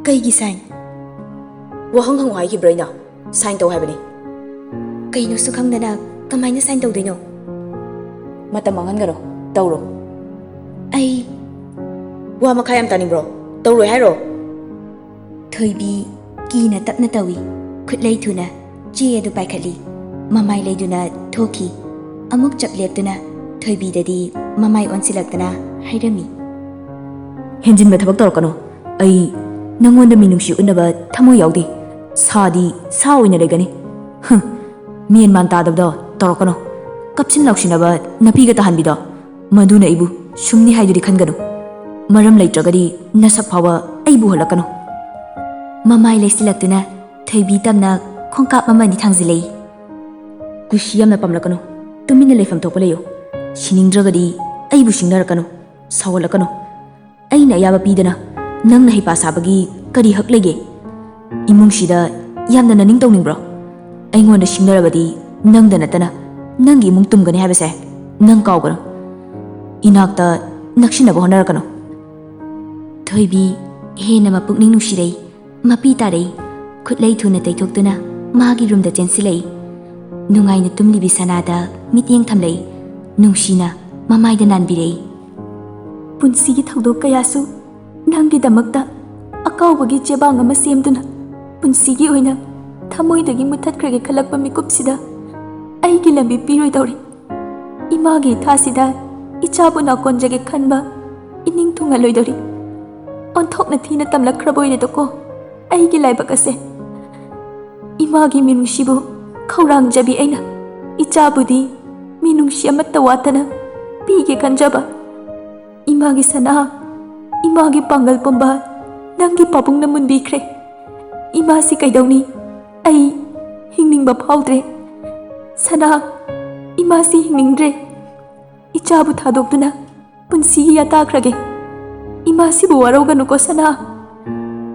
"ꯀꯩꯒꯤ ꯁꯥꯏꯟ?" "ꯋꯥꯍꯪ ꯍꯪꯉꯨ ꯍꯥꯏꯈꯤꯕ꯭ꯔꯥ ꯑꯩꯅ? ꯁꯥꯏꯟ ꯇꯧ ꯍꯥꯏꯕꯅꯦ꯫" "ꯀꯩꯅꯣꯁꯨ ꯈꯪꯗꯅ ꯀꯃꯥꯏꯅ ꯁꯥꯏꯟ ꯇꯧꯗꯣꯏꯅꯣ?" "ꯃꯇꯝ ꯃꯥꯡꯍꯟꯒꯅꯨ, ꯇꯧꯔꯣ꯫" "ꯑꯩ ꯋꯥ ꯃꯈꯥ ꯌꯥꯝ ꯇꯥꯅꯤꯡꯕ꯭ꯔꯣ? ꯇꯧꯔꯣꯏ ꯍꯥꯏꯔꯣ?" ꯊꯣꯏꯕꯤ ꯀꯤꯅ ꯇꯞꯅ ꯇꯧꯏ꯫ ꯈꯨꯠꯂꯩ ꯊꯨꯅ ꯆꯦ ꯑꯗꯨ ꯄꯥꯏꯈꯠꯂꯤ꯫ ꯃꯃꯥꯏ ꯂꯩꯗꯨꯅ ꯊꯣꯛꯈꯤ꯫ ꯑꯃꯨꯛ ꯆꯞ ꯂꯦꯞꯇꯨꯅ ꯊꯣꯏꯕꯤꯗꯗꯤ ꯃꯃꯥꯏ ꯑꯣꯟꯁꯤꯜꯂꯛꯇꯅ ꯍꯥꯏꯔꯝꯃꯤ, "ꯍꯦꯟꯖꯤꯟꯕ ꯊꯕꯛ ꯇꯧꯔꯛꯀꯅꯨ꯫ ꯑꯩ ꯅꯪꯉꯣꯟꯗ ꯃꯤꯅꯨꯡꯁꯤ ꯎꯠꯅꯕ ꯊꯃꯣꯏ ꯌꯥꯎꯗꯦ꯫ ꯁꯥꯗꯤ ꯁꯥ ꯑꯣꯏꯅ ꯂꯩꯒꯅꯤ꯫ ꯍꯨꯝ, ꯃꯦꯟ ꯃꯥꯟ ꯇꯥꯗꯕꯗꯣ ꯇꯧꯔꯛꯀꯅꯨ꯫ ꯀꯞꯁꯤꯟ ꯂꯥꯎꯁꯤꯟꯅꯕ ꯅꯥꯄꯤꯒ ꯇꯥꯍꯟꯕꯤꯗꯣ, ꯃꯗꯨꯅ ꯑꯩꯕꯨ ꯁꯨꯝꯅꯤ ꯍꯥꯏꯗꯨꯗꯤ ꯈꯟꯒꯅꯨ꯫ ꯃꯔꯝ ꯂꯩꯇ꯭ꯔꯒꯗꯤ ꯅꯁꯛ ꯐꯥꯎꯕ ꯑꯩꯕꯨ ꯎꯍꯜꯂꯛꯀꯅꯨ꯫" ꯃꯃꯥꯏ ꯂꯩꯁꯤꯜꯂꯛꯇꯨꯅ ꯊꯣꯏꯕꯤ ꯇꯝꯅ ꯈꯣꯡꯀꯥꯞ ꯑꯃꯅꯤ ꯊꯥꯡꯖꯤꯜꯂꯛꯏ꯫ "ꯀꯨꯁꯤ ꯌꯥꯝꯅ ꯄꯥꯝꯂꯛꯀꯅꯨ꯫ ꯇꯨꯃꯤꯟꯅ ꯂꯩꯐꯝ ꯊꯣꯛꯄ ꯂꯩꯌꯨ꯫ ꯁꯤꯅꯤꯡꯗ꯭ꯔꯒꯗꯤ ꯑꯩꯕꯨ ꯁꯤꯡꯅꯔꯛꯀꯅꯨ, ꯁꯥꯎꯍꯜꯂꯛꯀꯅꯨ꯫ ꯑꯩꯅ ꯑꯌꯥꯕ ꯄꯤꯗꯅ ꯅꯪꯅ ꯍꯩꯄꯥ ꯁꯥꯕꯒꯤ ꯀꯔꯤ ꯍꯛ ꯂꯩꯒꯦ? ꯏꯃꯨꯡꯁꯤꯗ ꯌꯥꯝꯅ ꯅꯅꯤꯡ ꯇꯧꯅꯤꯡꯕ꯭ꯔꯣ? ꯑꯩꯉꯣꯟꯗ ꯁꯤꯡꯅꯔꯕꯗꯤ ꯅꯪꯗ ꯅꯠꯇꯅ ꯅꯪꯒꯤ ꯏꯃꯨꯡ ꯇꯨꯝꯒꯅꯤ ꯍꯥꯏꯕꯁꯦ ꯅꯪ ꯀꯥꯎꯒꯅꯨ꯫ ꯏꯅꯥꯛꯇ ꯅꯛꯁꯤꯟꯅꯕ ꯍꯣꯠꯅꯔꯛꯀꯅꯨ꯫" ꯊꯣꯏꯕꯤ ꯍꯦꯟꯅ ꯃꯄꯨꯛꯅꯤꯡ ꯅꯨꯡꯁꯤꯔꯛꯏ꯫ ꯃꯄꯤ ꯇꯥꯔꯛꯏ꯫ ꯈꯨꯠꯂꯩ ꯊꯨꯅ ꯇꯩꯊꯣꯛꯇꯨꯅ ꯃꯥꯒꯤ ꯔꯨꯝꯗ ꯆꯦꯟꯁꯤꯜꯂꯛꯏ꯫ ꯅꯨꯡꯉꯥꯏꯅ ꯇꯨꯝꯂꯤꯕꯤ ꯁꯅꯥꯗ ꯃꯤꯠꯌꯦꯡ ꯊꯝꯂꯛꯏ꯫ ꯅꯨꯡꯁꯤꯅ ꯃꯃꯥꯏꯗ ꯅꯥꯟꯕꯤꯔꯛꯏ꯫ "ꯄꯨꯟꯁꯤꯒꯤ ꯊꯧꯗꯣꯛ ꯀꯌꯥꯁꯨ ꯅꯪꯒꯤꯗꯃꯛꯇ ꯑꯀꯥꯎꯕꯒꯤ ꯆꯦꯕꯥꯡ ꯑꯃ ꯁꯦꯝꯗꯨꯅ ꯄꯨꯟꯁꯤꯒꯤ ꯑꯣꯏꯅ ꯊꯃꯣꯏꯗꯒꯤ ꯃꯨꯠꯊꯠꯈ꯭ꯔꯒꯦ ꯈꯜꯂꯛꯄ ꯃꯤꯀꯨꯞꯁꯤꯗ ꯑꯩꯒꯤ ꯂꯝꯕꯤ ꯄꯤꯔꯣꯏꯗꯧꯔꯤ꯫ ꯏꯃꯥꯒꯤ ꯏꯊꯥꯁꯤꯗ ꯏꯆꯥꯕꯨ ꯅꯥꯀꯣꯟꯖꯒꯦ ꯈꯟꯕ ꯏꯅꯤꯡ ꯊꯨꯡꯍꯜꯂꯣꯏꯗꯧꯔꯤ꯫ ꯑꯣꯟꯊꯣꯛꯅ ꯊꯤꯅ ꯇꯝꯂꯛꯈ꯭ꯔꯕ ꯑꯣꯏꯔꯦꯗꯀꯣ ꯑꯩꯒꯤ ꯂꯥꯏꯕꯛ ꯑꯁꯦ꯫ ꯏꯃꯥꯒꯤ ꯃꯤꯅꯨꯡꯁꯤꯕꯨ ꯈꯧꯔꯥꯡꯖꯕꯤ ꯑꯩꯅ ꯏꯆꯥꯕꯨꯗꯤ ꯃꯤꯅꯨꯡꯁꯤ ꯑꯃꯠꯇ ꯋꯥꯠꯇꯅ ꯄꯤꯒꯦ ꯈꯟꯖꯕ꯫ ꯏꯃꯥꯒꯤ ꯁꯅꯥ, ꯏꯃꯥꯒꯤ ꯄꯥꯡꯒꯜ ꯄꯨꯝꯕ ꯅꯪꯒꯤ ꯄꯥꯕꯨꯡꯅ ꯃꯨꯟꯕꯤꯈ꯭ꯔꯦ꯫ ꯏꯃꯥꯁꯤ ꯀꯩꯗꯧꯅꯤ? ꯑꯩ ꯍꯤꯡꯅꯤꯡꯕ ꯐꯥꯎꯗ꯭ꯔꯦ꯫ ꯁꯅꯥ, ꯏꯃꯥꯁꯤ ꯍꯤꯡꯅꯤꯡꯗ꯭ꯔꯦ꯫ ꯏꯆꯥꯕꯨ ꯊꯥꯗꯣꯛꯇꯨꯅ ꯄꯨꯟꯁꯤꯒꯤ ꯌꯥꯇꯥꯈ꯭ꯔꯒꯦ꯫ ꯏꯃꯥꯁꯤꯕꯨ ꯋꯥꯔꯧꯒꯅꯨꯀꯣ ꯁꯅꯥ꯫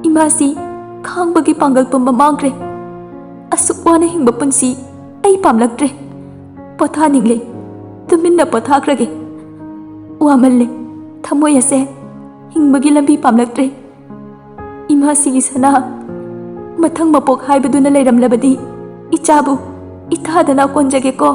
ꯏꯃꯥꯁꯤ ꯈꯥꯡꯕꯒꯤ ꯄꯥꯡꯒꯜ ꯄꯨꯝꯕ ꯃꯥꯡꯈ꯭ꯔꯦ꯫ ꯑꯁꯨꯛ ꯋꯥꯅ ꯍꯤꯡꯕ ꯄꯨꯟꯁꯤ ꯑꯩ ꯄꯥꯝꯂꯛꯇ꯭ꯔꯦ꯫ ꯄꯣꯊꯥꯅꯤꯡꯂꯦ꯫ ꯇꯨꯃꯤꯟꯅ ꯄꯣꯊꯥꯈ꯭ꯔꯒꯦ꯫ ꯋꯥꯃꯜꯂꯦ꯫ ꯊꯃꯣꯏ ꯑꯁꯦ ꯍꯤꯡꯕꯒꯤ ꯂꯝꯕꯤ ꯄꯥꯝꯂꯛꯇ꯭ꯔꯦ꯫ ꯏꯃꯥ ꯁꯤꯒꯤ ꯁꯅꯥ, ꯃꯊꯪ ꯃꯄꯣꯛ ꯍꯥꯏꯕꯗꯨꯅ ꯂꯩꯔꯝꯂꯕꯗꯤ ꯏꯆꯥꯕꯨ ꯏꯊꯥꯗꯅ ꯀꯣꯟꯖꯒꯦꯀꯣ꯫